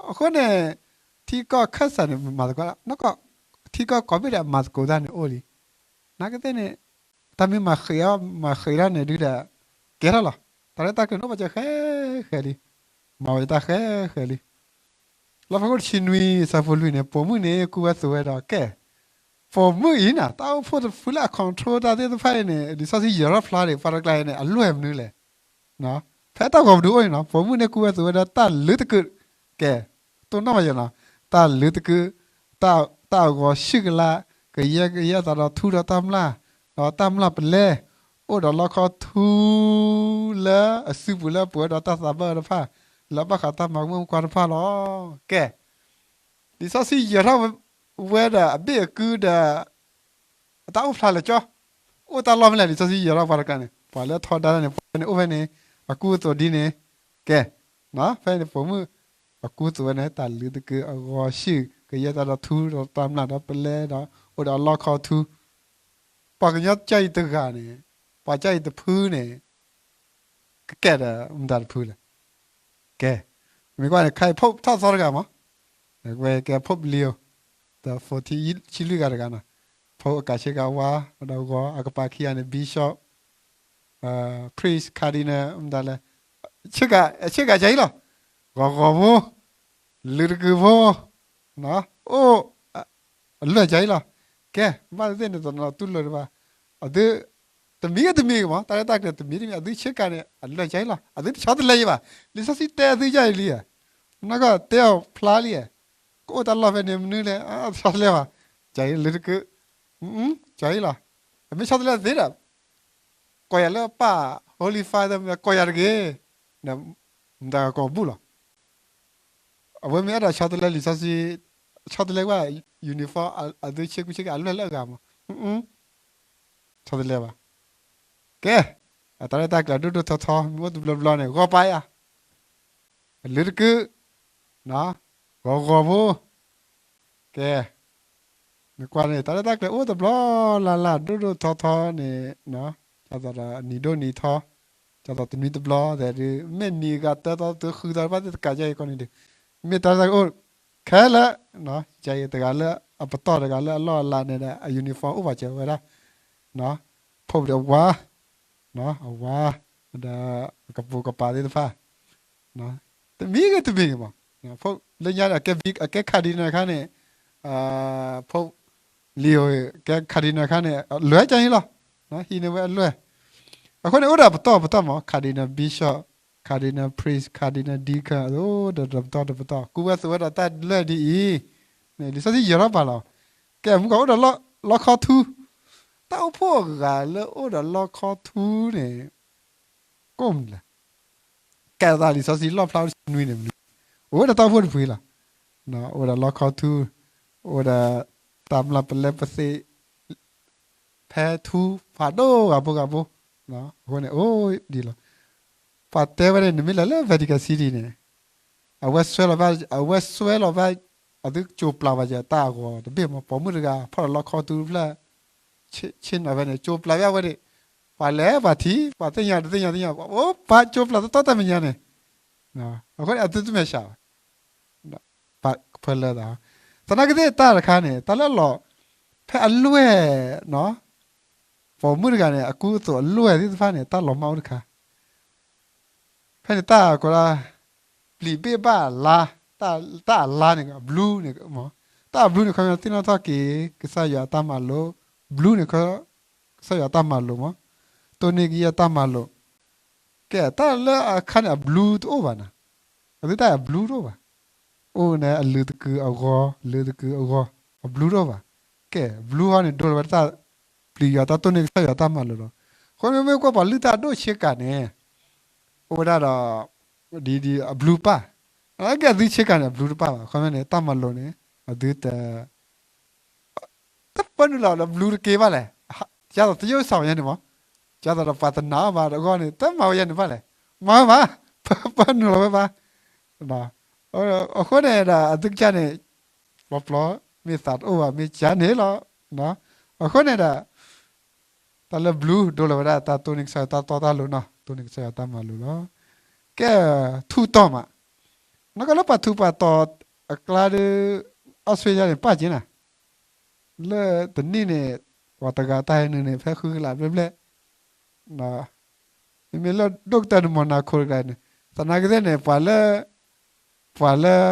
အဃိန့ၣ် ထံကီၢ်ခၢၣ်စးန့ၣ် မၤသကိး, ထံကီၢ်ကိးဘ့ၣ်ဒီး မၤသကိးတၢ်န့ၣ်အိၣ်လံ, နာ်က့သ့ၣ်န့ၣ် တၢ်မ့ၢ်မၤဃံးအီၤ မၤဃံးတၢ်န့ၣ်ဒုဒီး ကဲထီၣ်လီၤ, တၢ်ရဲၣ်တၢ်ကျဲၤန့ၣ်အိၣ်ပာ်စၢၤဃဲဃဲလံ, မၤဝဲတၢ်ဃဲဃဲလံ. လီၢ်ဖျါခိၣ်တဆံနွံ ဆၢဖိလွံၢ်န့ၣ် ပိာ်မုၣ်န့ၣ် ကူဝဲသိးဝဲဒီးကဲ, ပိာ်မုၣ်အံၤနၤ တၢ်အိၣ်ဖှိၣ်တဖုလၢအ control တၢ်သ့ၣ်တဖၣ်အံၤန့ၣ် လံာ်စီဆှံယဲၤထီၣ်ဖျါဒံး ပှၤတကျါအံၤန့ၣ် အလွဲၢ်မနုၤလဲၣ်, ဖဲတၢ်ဂီၤပဒုးအိၣ်န့ၣ်နီၤ ပိာ်မုၣ်န့ၣ်ကူဝဲသိးဝဲဒီးတၢ်လၢတကုာ်, ကဲ တၢ်လၢတၢ်ကတိၤနီၢ်မးယဲၢ်နီၤ, တၢ်လုးတကု, တၢ်အဂီၤဆူၣ်ကလး, ကယဲၢ်ကယဲၢ်သးဒီးထူဒီးတၢ်မျၢ်, ဒီးတၢ်မျၢ်ပလဲ, အိၣ်ဒီးလီခီထူ လၢအစုပူၤလၢအပှဲၤဒီးတၢ်သးဘၢအီၤတဖၣ်, လၢအဘၣ်ဃးတၢ်မၤကမၣ်မုၣ်ခွါတဖၣ်လီၤ. ကဲ, လံာ်စီဆှံယဲၤထီၣ်ဝဲဒီးအဘ့ၣ်အကုဒီး အတၢ်အိၣ်ဖျါလၢာ်ကၠီ, အိၣ်တၢ်လီၢ်မနုၤလဲၣ်. လံာ်စီဆှံယဲၤထီၣ်ပှၤတဂၤန့ၣ် ပှၤလၢထီဒါတၢ်န့ၣ် ပှၤန့ၣ်အိၣ်ဖဲန့ၣ် အကူအသိးဒ်န့ၣ်, ကဲ, ဖဲန့ၣ်ပိာ်မုၣ် အကူအသိးဝဲန့ၣ် တၢ်လုးတကု အဂီၤဆူၣ် ကယဲၢ်သးဒီးထူဒီးတၢ်မျၢ်ဒီးပလဲဒီး အိၣ်ဒီးအလီခီထူ, ပှၤကညီကၢ်အံၤတဂၤန့ၣ်, ပှၤကၢ်အံၤတဖုန့ၣ် ကကဲဒီးမတၤတဖုလဲၣ်. ကဲ, မ့ၢ်ကွၢ်န့ၣ် ခဲအံၤ Pope ထီၣ်သီတဂၤမး, ဝဲကဲ Pope Leo the fourteen ဆံလွံၢ်ဂၤတဂၤနီၤ, Pope အကးဆ့ကၤဝါ, ဒီးဂီၤအကပၤခံဂၤန့ၣ် Bishop, Prince, Cardinal မတၤလဲၣ်, ဆ့ကၤ, ဆ့ကၤကအံၤလီၤ, ဂီၤဂီၤဖိ, လုးတကုဖိ, အိၣ် အလွဲၢ်ကအံၤလီၤ. ကဲ, ဘၣ်သ့ၣ်သ့ၣ်န့ၣ် တနီၤတူၢ်လိာ်တဘၣ်, အသု တမံၤဂ့ၤတမံၤဂ့ၤမး, တၢ်ရဲၣ်တၢ်ကျဲၤတမံၤတမံၤ အသုဆ့ကၤန့ၣ် အလွဲၢ်ကအံၤလီၤ. အသုတဆီတလဲယံၤဘၣ်. လံာ်စီဆှံတဲအသုယါအံၤလံ, နကတဲအီၤဖျါလံ, ကအိၣ်တၢ်လီၢ်ဖဲန့ၣ်မနုၤလဲၣ်, တဆီတလဲဘၣ်, ကအံၤလုးတကု, ကအံၤလီၤ. အမ့ၢ်ဆီတလဲသ့ဒီး ကိးယၤလၢပၢ် Holy Father မ့ၢ်ကိးယၤတဂ့ၤ, မတၤကကိးဘူၣ်လီၤ. အဝဲမ့ၢ်အဲၣ်ဒိးဆီတလဲလံာ်စီဆှံ, ဆီတလဲကွၢ် uniform အသုဆ့ကူဆ့ကၤအလွဲၢ်လၢအဂၤမး, ဆီတလဲဘၣ်. ကဲ, အတၢ်ရဲၣ်တၢ်ကျဲၤဒိၣ်ဒိၣ်ထီထီ မ့ၢ်အိၣ်တဘျီဘျီန့ၣ် ဂီၤပာ်ယၤ, အလုးတကု, ဂီၤဂီၤဖိ, ကဲ, နကွၢ်န့ၣ် တၢ်ရဲၣ်တၢ်ကျဲၤအိၣ်တဘျီလၢ်လၢ်ဒိၣ်ဒိၣ်ထီထီန့ၣ်, ဒ်သိးဒီးနံၤဒိၣ်နံၤထီ, ဒ်သိးတနွံတဘျီသဲးဒုး မ့ၢ်နံၤဂၤတၢသီသုဃုသီတဖၣ်သ့ၣ်တကးယါအံၤကီးန့ၣ်ဒီး, မ့ၢ်တၢ်ရဲၣ်တၢ်ကျဲၤအိၣ်ခဲလၢာ်, ယါအံၤတဂၤလၢအပတီၢ်တဂၤလၢအလီၢ်အလၤန့ၣ်ဒီး အ uniform အိၣ်ပာ်စၢၤဝဲဒၣ်, ဖိပဒီးဝါ, အဝါ, ဒီးအကပိာ်ကပၤသ့ၣ်တဖၣ် တမံၤဂ့ၤတမံၤဂ့ၤမး, လၢညါဒီး အကဲ cardinal အခါန့ၣ်, ဖိလံၤဧိၤ ကဲ cardinal အခါန့ၣ် အလွဲၢ်ကၢ်ဟံၣ်လီၤ, ဟံးန့ၢ်ဝဲအလွဲၢ်, အဃိန့ၣ် အိၣ်ဒီးပတီၢ်ပတီၢ်မး cardinal bishop, cardinal priest, cardinal deacon အဒိၣ်ဒီးပတီၢ်တပတီၢ် ကူဝဲသိးဝဲဒီးတၢ်လွဲၢ်ဒ်အံၤ, လံာ်စီဆှံယဲၤထီၣ်ပာ်လီၤ, ကဲမူကီၢ်အိၣ်ဒီးလီခီထူ, တၢ်အိၣ်ဖှိၣ်အဂၤလၢအိၣ်ဒီးလီခီထူန့ၣ် ကိၣ်မနုၤလဲၣ်, ကဲသးလံာ်စီဆှံလီၣ်ဖျါအိၣ်တဆံနွံန့ၣ်မနုၤ, အိၣ်ဝဲဒီးတၢ်အိၣ်ဖှိၣ်တဖုလီၤ, အိၣ်ဒီးလီခီထူ, အိၣ်ဒီးတၢ်မျၢ်ပလဲပသ့း, ဖဲထူဖးဒိၣ်ဂၤဖိဂၤဖိ, အဃိန့ၣ် အိၣ်ဒ်လီၤ, ပှၤတဲဝဲန့ၣ် နမ့ၢ်လဲၤလၢ Vatican City န့ၣ်, အဝဲစွဲလီၤဘၣ်, အဝဲစွဲလီၤဘၣ်, အသုကၠိၤပျၢ်ဘၣ်ယဲၢ်တၢ်အဂီၤတဘ့ၣ်မး ပိာ်မုၣ်တဂၤ ဖီၣ်ဒီးလီခီထူတဖျၢၣ် ဆ့ၣ်နီၤဖဲန့ၣ် ကၠိၤပျၢ်ဘၣ်ဝဲန့ၣ်, ပှၤလဲၤပှၤထံၣ် ပှၤသ့ၣ်ညါတသ့ၣ်ညါသ့ၣ်ညါ အိၣ်ပှၤကၠိၤပျၢ်တတီတၢ်မဲာ်ညါန့ၣ်, အဃိန့ၣ် အသုတမဲာ်ဆှးဘၣ်, ဖဲလၢ, သနာ်က့သ့ၣ်တၢ်တခါန့ၣ် တၢ်လၢအလီၤ, ဖဲအလွဲၢ်, ပိာ်မုၣ်တဂၤန့ၣ် အကူအသိးအလွဲၢ်သ့ၣ်တဖၣ်န့ၣ် တၢ်လီၤမၢ်အိၣ်တခါ ဖဲန့ၣ်တၢ်ကီးဒၣ်, ပျံၤဘ့ၣ်ဘၣ်အလါ, တၢ်အလါန့ၣ် blue န့ၣ်, တၢ်အ blue န့ၣ် ခီပညီသ့ၣ်နီၣ်ထီၣ်က့ၤ ကစၢ်ယွၤအတၢ်မၤလိာ်, blue န့ၣ် ကစၢ်ယွၤအတၢ်မၤလိာ်မး, တိၢ်န့ၢ်ကယဲၢ်တၢ်မၤလိာ်, ကဲတၢ်လၢအခါန့ၣ် အ blue တအိၣ်ဘၣ်နၤ, အသုတၢ်အ blue တအိၣ်ဘၣ်, အိၣ်န့ၣ်အလုးတကုအဂီၤ, လုးတကုအဂီၤ, အ blue တအိၣ်ဘၣ်, ကဲ blue ဟီန့ၣ် ဒိလီၤဝဲတၢ်, ပျံၤယွၤတၢ်တိၢ်န့ၢ်ကစၢ်ယွၤတၢ်မၤလိာ်လီၤ, အဃိန့ၣ်မ့ၢ်ကွၢ်ပှၤလုၢ်တၢ်အဒိၣ်ဆ့ကၤန့ၣ်, အိၣ်ဝဲဒၣ်ဒီး, ဒ်အ blue ပၢ်, ကဲအသုဆ့ကၤန့ၣ် အ blue တပၢ်ဘၣ် ခီပညီန့ၣ် တၢ်မၤလိာ်န့ၣ်, အသုတ တပၢနုာ်လီၤဒီး blue တက့ဘၣ်လဲၣ်, ဒ်သိးသယုၢ်စီၤဝဲညါန့ၣ်မး, ဒ်သိးဒီးပှၤတနာ်အီၤဘၣ်တဂီၢ်န့ၣ် တမၤဝဲယဲန့ၣ်ဘၣ်လဲၣ်, မၤဝဲဘၣ်, ပၢနုာ်လီၤဝဲဘၣ်, အဃိန့ၣ်ဒီး အသုကစၢ်န့ၣ်, ပျီပျီ, မ့ၢ်သးတအိၣ်ဘၣ် မ့ၢ်ကန့ၣ်လီၤ, အဃိန့ၣ်ဒီး တၢ်လၢ blue ဒိလီၤဝဲဒၣ်တၢ်တိၢ်န့ၢ်ကစၢ်ယွၤတၢ်တီတၢ်လိၤနီၤ, တိၢ်န့ၢ်ကစၢ်ယွၤတၢ်မၤလိာ်လီၤ, ကဲ, ထူးတီၤမး, နကလၢပှၤထူးပှၤတီၤအကျါဒီး, အီစထြ့လယါန့ၣ် ပၢ်က့ၤနၤ, လၢတနံၣ်န့ၣ်, ပှၤတဂၤတၢ်ဟဲနုာ်န့ၣ် ဖဲဃုကလးဘျဲၣ်ဘျဲၣ်, မ့မ့ၢ်လၢဒိၣ်ကတၢၢ်န့ၣ် Monaco တဂၤန့ၣ်, သနာ်က့သ့ၣ်န့ၣ် ပှၤလၢ, ပှၤလၢ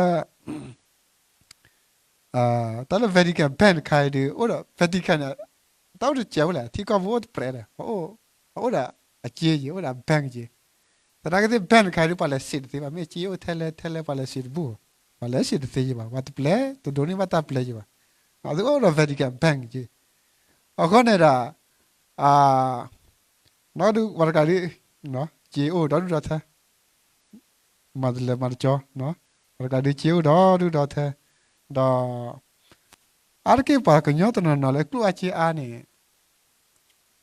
တၢ်လၢ Vatican Bank တခါအံၤဒီး အိၣ်ဒီး Vatican န့ၣ်, တၢ်အိၣ်တစဲးဖိလဲၣ် ထံကီၢ်ဖိအိၣ်တပြဲးဒီး, အအိၣ်ဒီးအက့ယဲၢ် အိၣ်ဒီး bank က့, သနာ်က့သ့ၣ် bank တခါအံၤဒီး ပှၤလဲၤစံးတသ့ဘၣ် မ့ၢ်အက့အိၣ်ထဲလဲၣ်ထဲလဲၣ် ပှၤလဲၤစံးတဘူၣ်ဘၣ်, ပှၤလဲၤစ့တသ့ယဘၣ်, ပှၤတပျဲ, တဒိးန့ၢ်ဘၣ်တၢ်ပျဲယဘၣ်. အသုအိၣ်ဒီး Vatican Bank က့. အဃိန့ၣ်ဒီး နီၢ်ဒုးပှၤတကးဒုး က့အိၣ်ဒီဒူၣ်ဒီထၢ မၤတလဲၤမၤတကၠီ, ပှၤတကးဒုးက့အိၣ်ဒီဒူၣ်ဒီထၢ, ဒီး အါတက့ၢ်ပှၤကညီတနီၤနီၤလၢကျိၣ်အါစ့အါန့ၣ်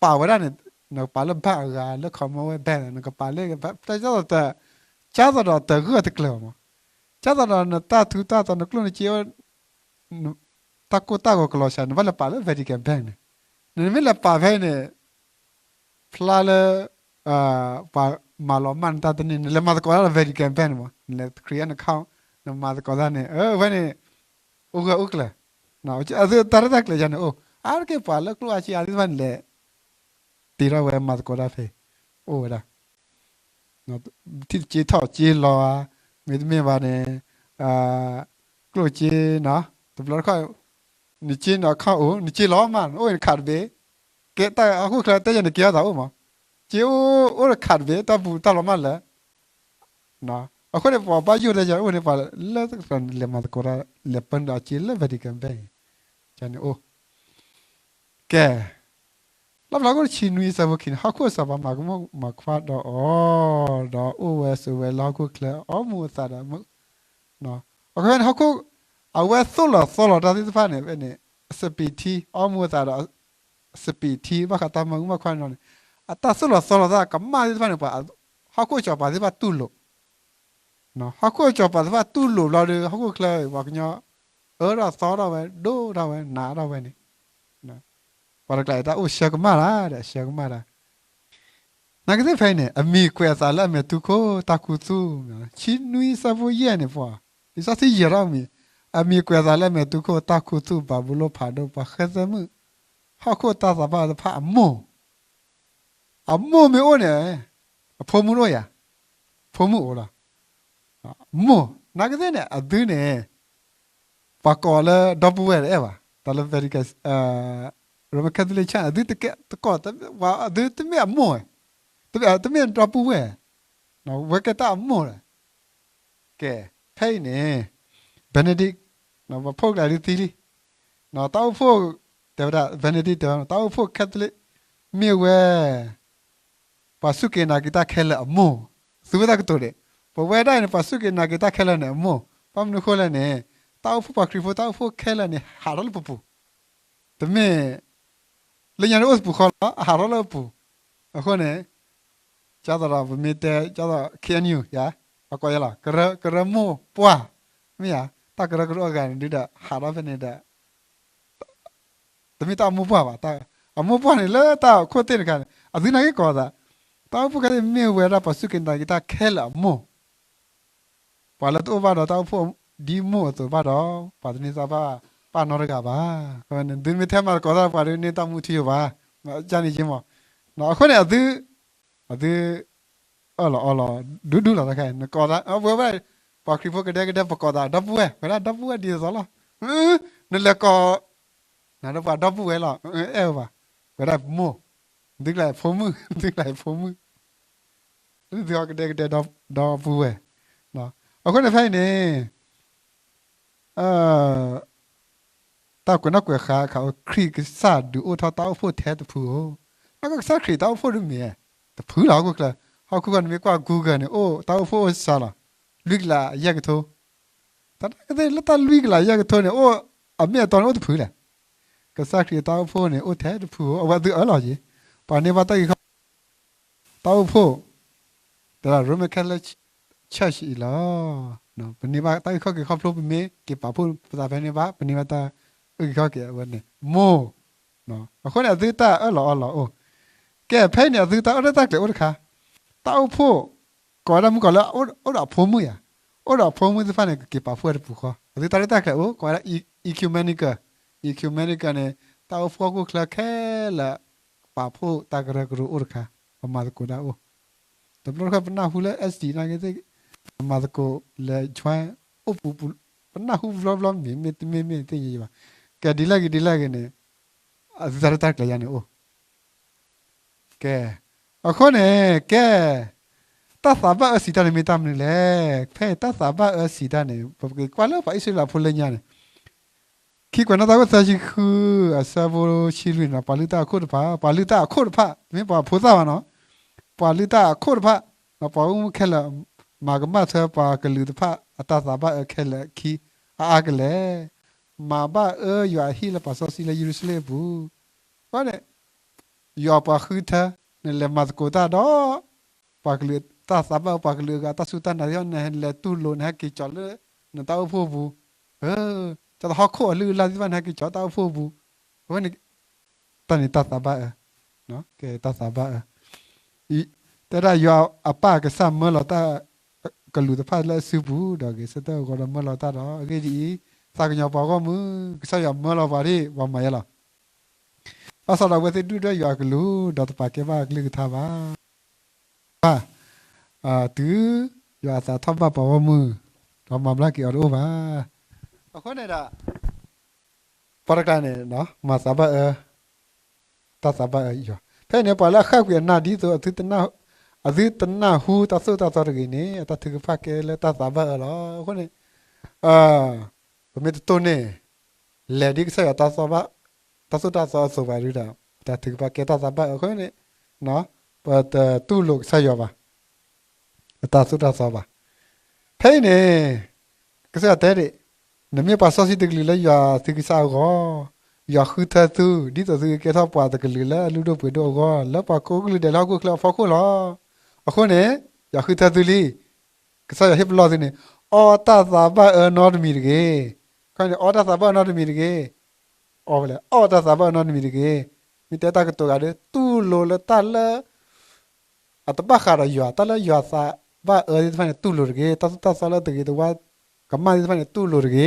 ပာ်ဝဲဒၣ်န့ၣ် နကပာ်လၢ bank အဂၤ လၢ Commonwealth Bank န့ၣ် နကပာ်လၢ bank တၢ် ကၢ်သိးဒီးတဂၢၢ်တကျၢၤမး, ကၢ်သိးဒီးနတၢ်ထူတၢ်တီၤ နကျိၣ်နစ့အိၣ် တၢ်ကိၢ်တၢ်ဂီၤကလီၤစှၤ နဘၣ်လဲၤပာ်လၢ Vatican Bank န့ၣ်, နမ့ၢ်လဲၤပာ်ဖဲအံၤန့ၣ် ဖျါလၢ ပှၤမၤလီၤမၢ်နတၢ်တန့ၢ် နလဲၤမၤသကိးတၢ်ဒီး Vatican Bank န့ၣ်မး, နလဲၤ create account နမၤသကိးတၢ်န့ၣ် အဝဲန့ၣ် အိၣ်ဂၢၢ်အိၣ်ကျၢၤ, အသုတၢ်ရဲၣ်တၢ်ကျဲၤယၤန့ၣ်အိၣ်, အါတက့ၢ်ပှၤလၢကျိၣ်အါစ့အါသ့ၣ်တဖၣ်န့ၣ်လဲၤ တ့ထီၣ်ဝဲမၤသကိးတၢ်ဖဲ အိၣ်ဝဲဒၣ် ထံၣ်စ့ထီၣ်စ့လီၤဧါ, မ့တမ့ၢ်ဘၣ်န့ၣ် ကျိၣ်စ့နီၤ တဘျီတခီၣ် နစ့န account အိၣ် နစ့လီၤမး နအိၣ်န card တဘ့ၣ်, ကဲတၢ်ဟီၣ်ခိၣ်ချၢတဲယၤန့ၣ် ကဲထီၣ်သးအိၣ်မး, စ့အိၣ်အိၣ်ဒီး card တဘ့ၣ် တၢ်ပူၤတၢ်လီၤမးလၢ အဃိန့ၣ် ပှၤဘၣ်ယိၣ်တဲယၤအိၣ်န့ၣ် ပှၤလဲၤမၤသကိးတၢ် လဲၤပၢနုာ်အစ့လၢ Vatican Bank န့ၣ်အိၣ် ကဲ လၢဖျါခိၣ်တဆံနွံအဆၢဖိခံန့ၣ် ဟီၣ်ခိၣ်စီၤပၤမၤကမူၣ်မၤခွါဒီးအီၤ, ဒီးအိၣ်ဝဲဆိးဝဲလၢဟီၣ်ခိၣ်ချၢ အီမူၤအသးဒီး အဃိန့ၣ် ဟီၣ်ခိၣ် အဝဲသိၣ်လီၤသီလီၤတၢ်သ့ၣ်တဖၣ်န့ၣ် ဖဲန့ၣ် စပံးထံ အီမူၤအသးဒီး စပံးထံ ဘၣ်ဃးတၢ်မၤကမူၣ်မၤခွါန့ၣ် အတၢ်သိၣ်လီၤသီလီၤတၢ်ကမၣ်သ့ၣ်တဖၣ်န့ၣ် ပှၤ ဟီၣ်ခိၣ်စီၤပၤသ့ၣ်တဖၣ်တူၢ်လိာ် ဟီၣ်ခိၣ်စီၤပၤသ့ၣ်တဖၣ်တူၢ်လိာ်ဘျီဒီး ဟီၣ်ခိၣ်ချၢ ပှၤကညီ အၢထီၣ်သီထီၣ်ဝဲ ဒိၣ်ထီၣ်ဝဲ နးထီၣ်ဝဲန့ၣ် ပှၤတကျါအံၤတၢ်အိၣ်ဆၢကမၣ်တၢ်ဒီး ဆၢကမၣ်တၢ် နာ်က့သ့ၣ်ဖဲအံၤန့ၣ် အမံၤကွဲးအသးလၢအမဲာ်တူၢ်ခိၣ်တၢ်ခူသူၣ်, ဆံနွံဆၢဖိယဲၢ်န့ၣ် ပှၤ လံာ်စီဆှံယဲၢ်ထီၣ်မံၤ, အမံၤကွဲးအသးလၢအမဲာ်တူၢ်ခိၣ်တၢ်ခူသူၣ် ဘၤဘူလိၣ်ဖးဒိၣ် ပှၤဃဲသဲမုၣ် ဟီၣ်ခိၣ်တၢ်သးဘၣ်တဖၣ်အမိၢ် အမိၢ်မ့ၢ်အိၣ်န့ၣ် အဖိမုၣ်တအိၣ်ယၤ, ဖိမုၣ်အိၣ်လီၤ, မိၢ် နာ်က့သ့ၣ်န့ၣ် အသုန့ၣ် ပှၤကိးလၢဒီပုၢ်ဝဲၢ်တအဲၣ်ဘၣ်, တၢ်လၢ Vatican, Roman Catholic Church အသုတကဲတကိး, အသုတမ့ၢ်အမိၢ်, တမ့ၢ်ဒီပုၢ်ဝဲၢ်, ဝဲကဲတၢ်အမိၢ်လီၤ. ကဲ, ဖဲအံၤန့ၣ် Benedict ပှၤဖှိၣ်ကျါဒုးသံလံ, တၢ်အိၣ်ဖှိၣ်, တဲဝဲဒၣ် Benedict တဲဝဲ တၢ်အိၣ်ဖှိၣ် Catholic မ့ၢ်ဝဲ ပှၤစူၢ်က့ၤနာ်က့ၤတၢ်ခဲလၢာ်အမိၢ်, သူဝဲတၢ်ကတိၤဒံး, ပဝဲဒၣ်အံၤန့ၣ် ပှၤစူၢ်က့ၤနာ်က့ၤတၢ်ခဲလၢာ်န့ၣ်အမိၢ်, ဘၣ်မနုၤဃိလဲၣ်န့ၣ်, တၢ်အိၣ်ဖှိၣ်ပှၤခရံာ်ဖိ တၢ်အိၣ်ဖှိၣ်ခဲလၢာ်န့ၣ် ဟးထီၣ်လၢပပူၤ, တမ့ၢ် လၢညါန့ၣ်အိၣ်တပူၤဃီလီၤ, အဟးထီၣ်လၢအပူၤ, အဃိန့ၣ် ကၢ်သိးဒီးပမ့ၢ်တဲ ကၢ်သိး ခ့ၣ်အဲၣ်ယူၣ် ယၤ, ပှၤကိးယဲလီၤ, ကရၢမိၢ်ပှၢ်, မ့ၢ်ဧါ, တၢ်ကရၢကရိအဂၤန့ၣ်ဒုးဒီး ဟးထီၣ်ဖဲန့ၣ်ဒီး တမ့ၢ်တၢ်အမိၢ်ပှၢ်ဘၣ်, အမိၢ်ပှၢ်န့ၣ်လၢတၢ်ခိၣ်သ့ၣ်တခါန့ၣ် အသုနာ်က့ကိးသး, တၢ်အိၣ်ဖှိၣ်ခဲလၢာ်မ့ၢ်ဝဲဒၣ်ပှၤစူၢ်က့ၤနာ်က့ၤတၢ်ခဲလၢာ်အမိၢ်, ပှၤလၢတအိၣ်ဘၣ်ဒီးတၢ်အိၣ်ဖှိၣ်ဒ်မိၢ်အသိးဘၣ်ဒီး ပှၤတန့ၢ်သါဘၣ်ပၢ်နီတဂၤဘၣ်. အဃိန့ၣ်သုမ့ၢ်ထဲမၤသကိးတၢ်ပှၤဒုးန့ၢ်တၢ်မူထူယိာ်ဘၣ်, ကန့ၣ်က့မး, အဃိန့ၣ် အသု အသု အၢၣ်လီၤအီလီၤ ဒူဒူလီၤတခါအံၤ နကိးသး အဝဲဝဲ ပှၤခရံာ်ဖိကဒဲကဒဲ ပကိးသးဒီပုၢ်ဝဲၢ် ဝဲဒၣ်ဒီပုၢ်ဝဲၢ်ဒ်သိးသိးလီၤ, နလဲၤကိး နဒီးပှၤဒီပုၢ်ဝဲၢ်လီၤ အဲၣ်ဝဲဘၣ်, ဝဲဒၣ်မိၢ်, သုကျါအံၤဖိမုၣ်, သုကျါအံၤဖိမုၣ်, သုကဒဲကဒဲဒီပုၢ်ဝဲၢ်, အဃိန့ၣ်ဖဲအံၤန့ၣ် တၢ်ကွဲးနီၣ်ကွဲးဃါအခါ ခရံာ်ကစၢ်ဒုးအိၣ်ထီၣ်တၢ်အိၣ်ဖှိၣ်ထဲတဖုဧိၤ, နကစၢ်ခရံာ်တၢ်အိၣ်ဖှိၣ်ဒုးမ့ၢ် တဖုလီၤ ဟီၣ်ခိၣ်ချၢ, ဟီၣ်ခိၣ်ချၢနမ့ၢ်ကွၢ် Google န့ၣ် အိၣ်တၢ်အိၣ်ဖှိၣ်အိၣ်စှၤလီၤ, လွံၢ်ကလးယဲၢ်ကထိ, တၢ်နာ်က့သ့ၣ်လၢတၢ်လွံၢ်ကလးယဲၢ်ကထိန့ၣ် အိၣ်အမ့ၢ်အတီန့ၣ်အိၣ်တဖုလဲၣ်, ကစၢ်ခရံာ်တၢ်အိၣ်ဖှိၣ်န့ၣ် အိၣ်ထဲတဖုဧိၤ, အဝဲသုအၢၣ်လီၤက့ၤ, ပှၤန့ၢ်ဘၣ်တၢ်ဂ့ၤခီ တၢ်အိၣ်ဖှိၣ် တၢ် Roman Catholic Church အံၤလီၤ. ပန့ၢ်ဘၣ်တၢ်အုၣ်ခီၣ်က့ၤခီဖျိ ပမ့ၢ်က့ၤပာ်ဖှိၣ်ပသးဖဲန့ၣ်ဘၣ်, ပန့ၢ်ဘၣ်တၢ်အုၣ်က့ၤခီၣ်က့ၤအဝဲန့ၣ် မိၢ်, အဃိန့ၣ် အသုတၢ်အၢၣ်လီၤအီလီၤအိၣ်, ကဲ ဖဲအံၤန့ၣ် အသုတၢ်အၢၣ်လီၤတၢ်ကျဲၤအိၣ်တခါ, တၢ်အိၣ်ဖှိၣ် ကိးဝဲဒၣ်မုၣ်ကီၤလၢ အိၣ်ဒီးအဖိမုၣ်ယၤ, အိၣ်ဒီးအဖိမုၣ်သ့ၣ်တဖၣ်န့ၣ် ကက့ၤပာ်ဖှိၣ်ဝဲတပူၤဃီ, အသုတၢ်အၢၣ်လီၤတၢ်ကျဲၤအိၣ် ကိးဝဲဒၣ် ecumenical, ecumenical န့ၣ် တၢ်အိၣ်ဖှိၣ်ဟီၣ်ခိၣ်ချၢခဲလၢာ် ပာ်ဖှိၣ်တၢ်ကရၢကရိအိၣ်တခါ, ပမၤသကိးတၢ်အိၣ်, တဘျီတခီၣ်ပနၢ်ဟူလၢ SD နာ်က့သ့ၣ်, ပမၤသကိးလဲၤ join အိၣ်ပူၤပူၤ, ပနၢ်ဟူဘျီဘျီမ့ၢ် မ့တမ့ၢ်မ့ၢ်သ့ၣ်ညါယံၤဘၣ်, ကဲဒ်လဲၣ်ဂ့ၤဒ်လဲၣ်ဂ့ၤန့ၣ်, အသုတၢ်အၢၣ်လီၤတၢ်ကျဲၤယၤန့ၣ်အိၣ် ကဲ, အဃိန့ၣ် ကဲ, တၢ်သးဘၣ်အၢစံးတၢ်န့ၣ်မ့ၢ်တၢ်မနုၤလဲၣ်. ဖဲအံၤတၢ်သးဘၣ်အၢစံးတၢ်န့ၣ် ပကကွၢ်လၢပှၤအံၣ်စရ့လးဖိလၢညါန့ၣ် ခံကွဲးနီၣ်သၢခိၣ်သၢဆံဃု အဆၢဖိဆံလွံၢ်န့ၣ် ပှၤလုၢ်တၢ်အခိၣ်တဖၣ်, ပှၤလုၢ်တၢ်အခိၣ်တဖၣ် တမ့ၢ်ပှၤဖိသၣ်ဘၣ်နီၤ, ပှၤလုၢ်တၢ်အခိၣ်တဖၣ်, ဒီးပှၤဂီၢ်မုၢ်ခဲလၢာ် မၤကမၣ်ထွဲပှၤကလုာ်တဖၣ်အတၢ်သးဘၣ်အၢခဲလၢာ်အခံ အါအါကလဲာ်, မၤဘၣ်အၢယွၤအဟံၣ်လၢပှၤစီဆှံလၢယရူၤၡလ့ၣ်အပူၤ. အဃိန့ၣ် ယွၤပှၤဃုထၢ နလဲၤမၤသကိးတၢ်ဒီး ပှၤကလုာ်တၢ်သးဘၣ်အၢ ပှၤကလုာ်အဂၤတၢ်စူၢ်တၢ်နာ်သ့ၣ်တဖၣ် နလဲၤတူၢ်လိာ် နဟဲက့ၤကၠီၤလၢနတၢ်အိၣ်ဖှိၣ်ပူၤ, ကၠီၤတဟီၣ်ခိၣ်အလုၢ်အလၢ်သ့ၣ်တဖၣ် နဟဲက့ၤကၠီၤတၢ်အိၣ်ဖှိၣ်ပူၤ, အဝဲန့ၣ် တၢ်န့ၣ်တၢ်သးဘၣ်အၢ, ကဲတၢ်သးဘၣ်အၢ, တဲဒၣ်ယွၤအပၢ်ကစၢ်မၢလီၤတၢ် ကလူးတဖၣ်လၢအစုပူၤ ဒီးဂဲၤဆၢထၢၣ်အဂီၢ်ဒီးမၢလီၤတၢ်ဒီး အဂ့ၢ်ဒ်အံၤ, သးကညီၤပှၤဂီၢ်မုၢ် ကစၢ်ယွၤမၢလီၤပှၤဒ်ပှၤမၤယဲလီၤ. ဘၣ်ဆၣ်ဒီးအဝဲသ့ၣ်ဒုၣ်ဒွဲၣ်ယွၤအကလူး ဒီးတပာ်ကဲဘၣ်အကလုၢ်ကထါဘၣ်. တုၤယွၤအသးထီၣ်ဘၣ်ပှၤဂီၢ်မုၢ် ဒီးမၤဘျါက့ၤအီၤတအိၣ်ဘၣ်. အဃိန့ၣ်ဒီး ပှၤတကျါန့ၣ် မၤသးဘၣ်အၢ တၢ်သးဘၣ်အၢယွၤ, ဖဲန့ၣ် ပှၤလၢအဃၣ်ကွံာ်အနၢ်ဒ်သိး အသုတနၢ်ဟူတၢ်သိၣ်တၢ်သီတဂ့ၤန့ၣ် အတၢ်ထုကဖၣ်ကဲလၢတၢ်သးဘၣ်အၢလီၤ. အဃိန့ၣ် ပမ့ၢ်တတိၢ်န့ၢ် လဲၤဒ်ကစၢ်ယွၤ တၢ်သိၣ်တၢ်သီအသိးဘၣ်ဒီး တၢ်ထုကဖၣ်ကဲတၢ်သးဘၣ်အၢအဃိန့ၣ် ပတတူၢ်လိာ်ကစၢ်ယွၤဘၣ်. အတၢ်သိၣ်တၢ်သီဘၣ်. ဖဲအံၤန့ၣ် ကစၢ်ယွၤတဲဒၣ်, နမ့ၢ်ပှၤစီဆှံတကလုာ်လၢယွၤသုကစၢ်အဂီၢ်, ယွၤဃုထၢသု ဒ်သိးသုကကဲထီၣ်ပှၤတကလုာ်လၢအလုၢ်ဒိၣ်ပှ့ၤဒိၣ်အဂီၢ် လၢပှၤကိးကလုာ်ဒဲးလၢဟီၣ်ခိၣ်ချၢအဖီခိၣ်လီၤ. အဃိန့ၣ် ယွၤဃုထၢသုလံ. ကစၢ်ယွၤဟ့ၣ်ပလီၢ်သုန့ၣ် အီၣ်တၢ်သးဘၣ်အၢနီတမံၤတဂ့ၤ. ခီန့ၣ် အီၣ်တၢ်သးဘၣ်အၢနီတမံၤတဂ့ၤ. အီၣ်ဝဲလဲၣ်, အီၣ်တၢ်သးဘၣ်အၢနီတမံၤတဂ့ၤ. မ့ၢ်တဲတၢ်ကတိၤဂၤဒီး တူၢ်လိာ်လၢတၢ်လၢ အတဘၣ်ဃးဒီးယွၤ, တၢ်လၢယွၤသးဘၣ်အၢသ့ၣ်တဖၣ်န့ၣ် တူၢ်လိာ်တဂ့ၤ. တၢ်သိၣ်တၢ်သီလၢတဂ့ၤတဝါ ကမၣ်သ့ၣ်တဖၣ်န့ၣ် တူၢ်လိာ်တဂ့ၤ.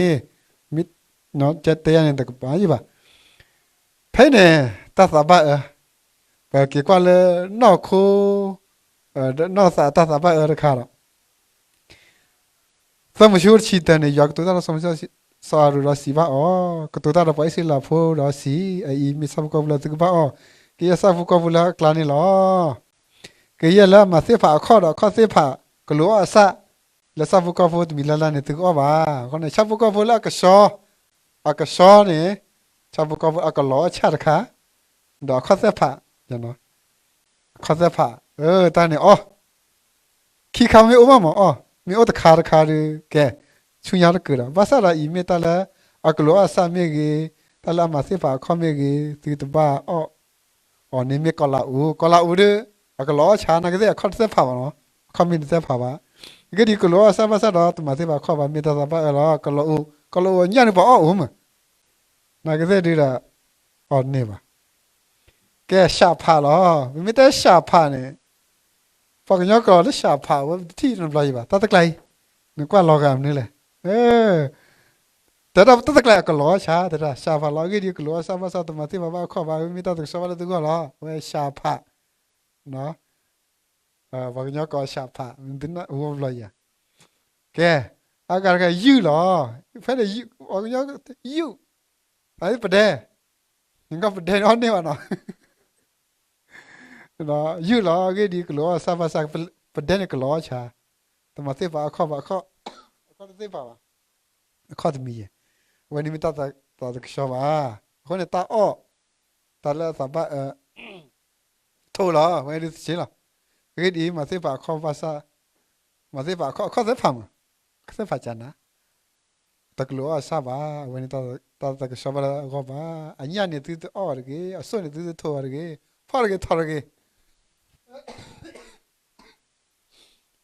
မ့ၢ်တဲယၤန့ၣ် တကပၤယံၣ်ဘၣ်. ဖဲအံၤန့ၣ် တၢ်သးဘၣ်အၢ, ပက့ၤကွၢ်လၢနီၢ်ခိ နီၢ်သးတၢ်သးဘၣ်အၢတခါဒီး သၢမိၤၡ့တဆံတၢန့ၣ် ယွၤကတိၤတၢ်ဒီးစီၤမိၤၡ့, စီၤအၤရိၣ်ဒီးစံးဘၣ်အီၤ, ကတိၤတၢ်ဒီးပှၤအံၣ်စရ့လးဖိဒီးစံး, အအံၤမ့ၢ်ဆၣ်ဖိကီၢ်ဖိလၢသုကဘၣ်အီၣ်, ကယဲၢ်ဆၣ်ဖိကီၢ်ဖိလၢအကျါန့ၣ်လီၤ. ကယဲၢ်လၢအမၤသ့ၣ်ဖးအခီၣ်ဒီးအခီၣ်သ့ၣ်ဖး ကလူးအီၣ်အဆၣ် လၢဆၣ်ဖိကီၢ်ဖိတမံၤလၢ်လၢ်န့ၣ် သုကအီၣ်ဘၣ်. အဃိန့ၣ် ဆၣ်ဖိကီၢ်ဖိလၢအကဆှီ, အကဆှီန့ၣ် ဆၣ်ဖိကီၢ်ဖိအကလီၤအီၣ်ဆၣ်တခါ ဒီးအခီၣ်သ့ၣ်ဖး, အခီၣ်သ့ၣ်ဖး, တၢ်န့ၣ်အီၣ် ခံခါမ့ၢ်အိၣ်ဘၣ်မးအီၣ်, မ့ၢ်အိၣ်တခါတခါဒီး ကဲ ဆူညါတကၢၢ်ဒီး ဘၣ်ဆၣ်ဒီးအံၤမ့ၢ်တၢ်လၢ အကလူးအီၣ်အဆၣ်မ့ၢ်ဂ့ၤ, တၢ်လၢအမၤသ့ၣ်ဖးအခီၣ်မ့ၢ်ဂ့ၤ, သုတဘၣ်အီၣ်အီၤန့ၣ်မ့ၢ်ကီၤလၤအူ, ကီၤလၤအူဒီး အကလီၤအီၣ်ဆၣ် နာ်က့သ့ၣ်အခီၣ်တသ့ၣ်ဖးဘၣ်နီၤ, အခီၣ်မ့ၢ်တသ့ၣ်ဖးဘၣ်. အဂ့ၢ်ဒ်အံၤ ကလူးအီၣ်အဆၣ်ဘၣ်ဆၣ်ဒီး တမၤသ့ၣ်ဖးအခီၣ်ဘၣ် မ့ၢ်တၢ်သးဘၣ်အၢလီၤ. ကီၤလၤအူ, ကီၤလၤအူအညၣ်န့ၣ်ပှၤအီၣ်အိၣ်မး, နာ်က့သ့ၣ်ဒုးဒီး အီၣ်န့ၢ်ဘၣ် ကဲ ဆၣ်ဖးလီၤ. ပမ့ၢ်တဲဆၣ်ဖးန့ၣ် ပှၤကညီကျိာ်လၢဆၣ်ဖးဝဲ ပတထံၣ်နီတဘျီအံၤဘၣ်. တၢ်တကျါအံၤ နကွၢ်လီၤဂာ်မနုၤလဲၣ်. တဲဒၣ်တၢ်တကျါအံၤ အကလီၤဆၣ် တဲဒၣ် ဆၣ်ဖးလီၤ. အဂ့ၢ်ဒ်အံၤ ကလူးအီၣ်ဆၣ်ဘၣ်ဆၣ် တမၤသ့ၣ်ဖးဘၣ်အခီၣ်ဘၣ် မ့ၢ်တၢ်သကဆှီဘၣ်လၢသုဂီၢ်လီၤ. အဝဲဆၣ်ဖး ပှၤကညီကျိာ်ဆၣ်ဖး မ့ၢ်တနၢ်ဟူဘျီယၤ. ကဲ အဂၤတခါ ယုၢ်လီၤ. ဖဲန့ၣ် ပှၤကညီ ယုၢ် အပဒဲ နကပဒဲန့ၣ်အီၣ်န့ၢ်ဘၣ်နီၤ. ယုၢ်လီၤ. အဂ့ၢ်ဒ်အံၤ ကလူးအီၣ်အဆၣ်ဘၣ်ဆၣ် ပဒဲန့ၣ်ကလီၤအီၣ်ဆၣ်, တမၤသ့ၣ်ဖးအခီၣ်ဘၣ်, အခီၣ်တသ့ၣ်ဖးဘၣ်, အခီၣ်တမံၤယဲၢ်. အဝဲန့ၣ်မ့ၢ်တၢ်သးကဆှီဘၣ်. အဃိန့ၣ် တၢ်အီၣ် တၢ်လၢအသးဘၣ်အၢ ထိၣ်လီၤ. အဝဲဒုးတဆ့လီၤ. အဂ့ၢ်ဒ်အံၤ မၤသ့ၣ်ဖးအခီၣ်ဘၣ်ဆၣ်, မၤသ့ၣ်ဖးအခီၣ် အခီၣ်သ့ၣ်ဖးမး, အခီၣ်သ့ၣ်ဖးကနၤ တကလူးအီၣ်အဆၣ်ဘၣ်. အဝဲန့ၣ်တၢ်သးကဆှီဘၣ်လၢအဂီၢ်ဘၣ်. အညၣ်န့ၣ်သုတအီၣ်တဂ့ၤ, အစိၣ်န့ၣ်သုတထိးဘၣ်တဂ့ၤ, ဖီၣ်တဂ့ၤထီၣ်တဂ့ၤ.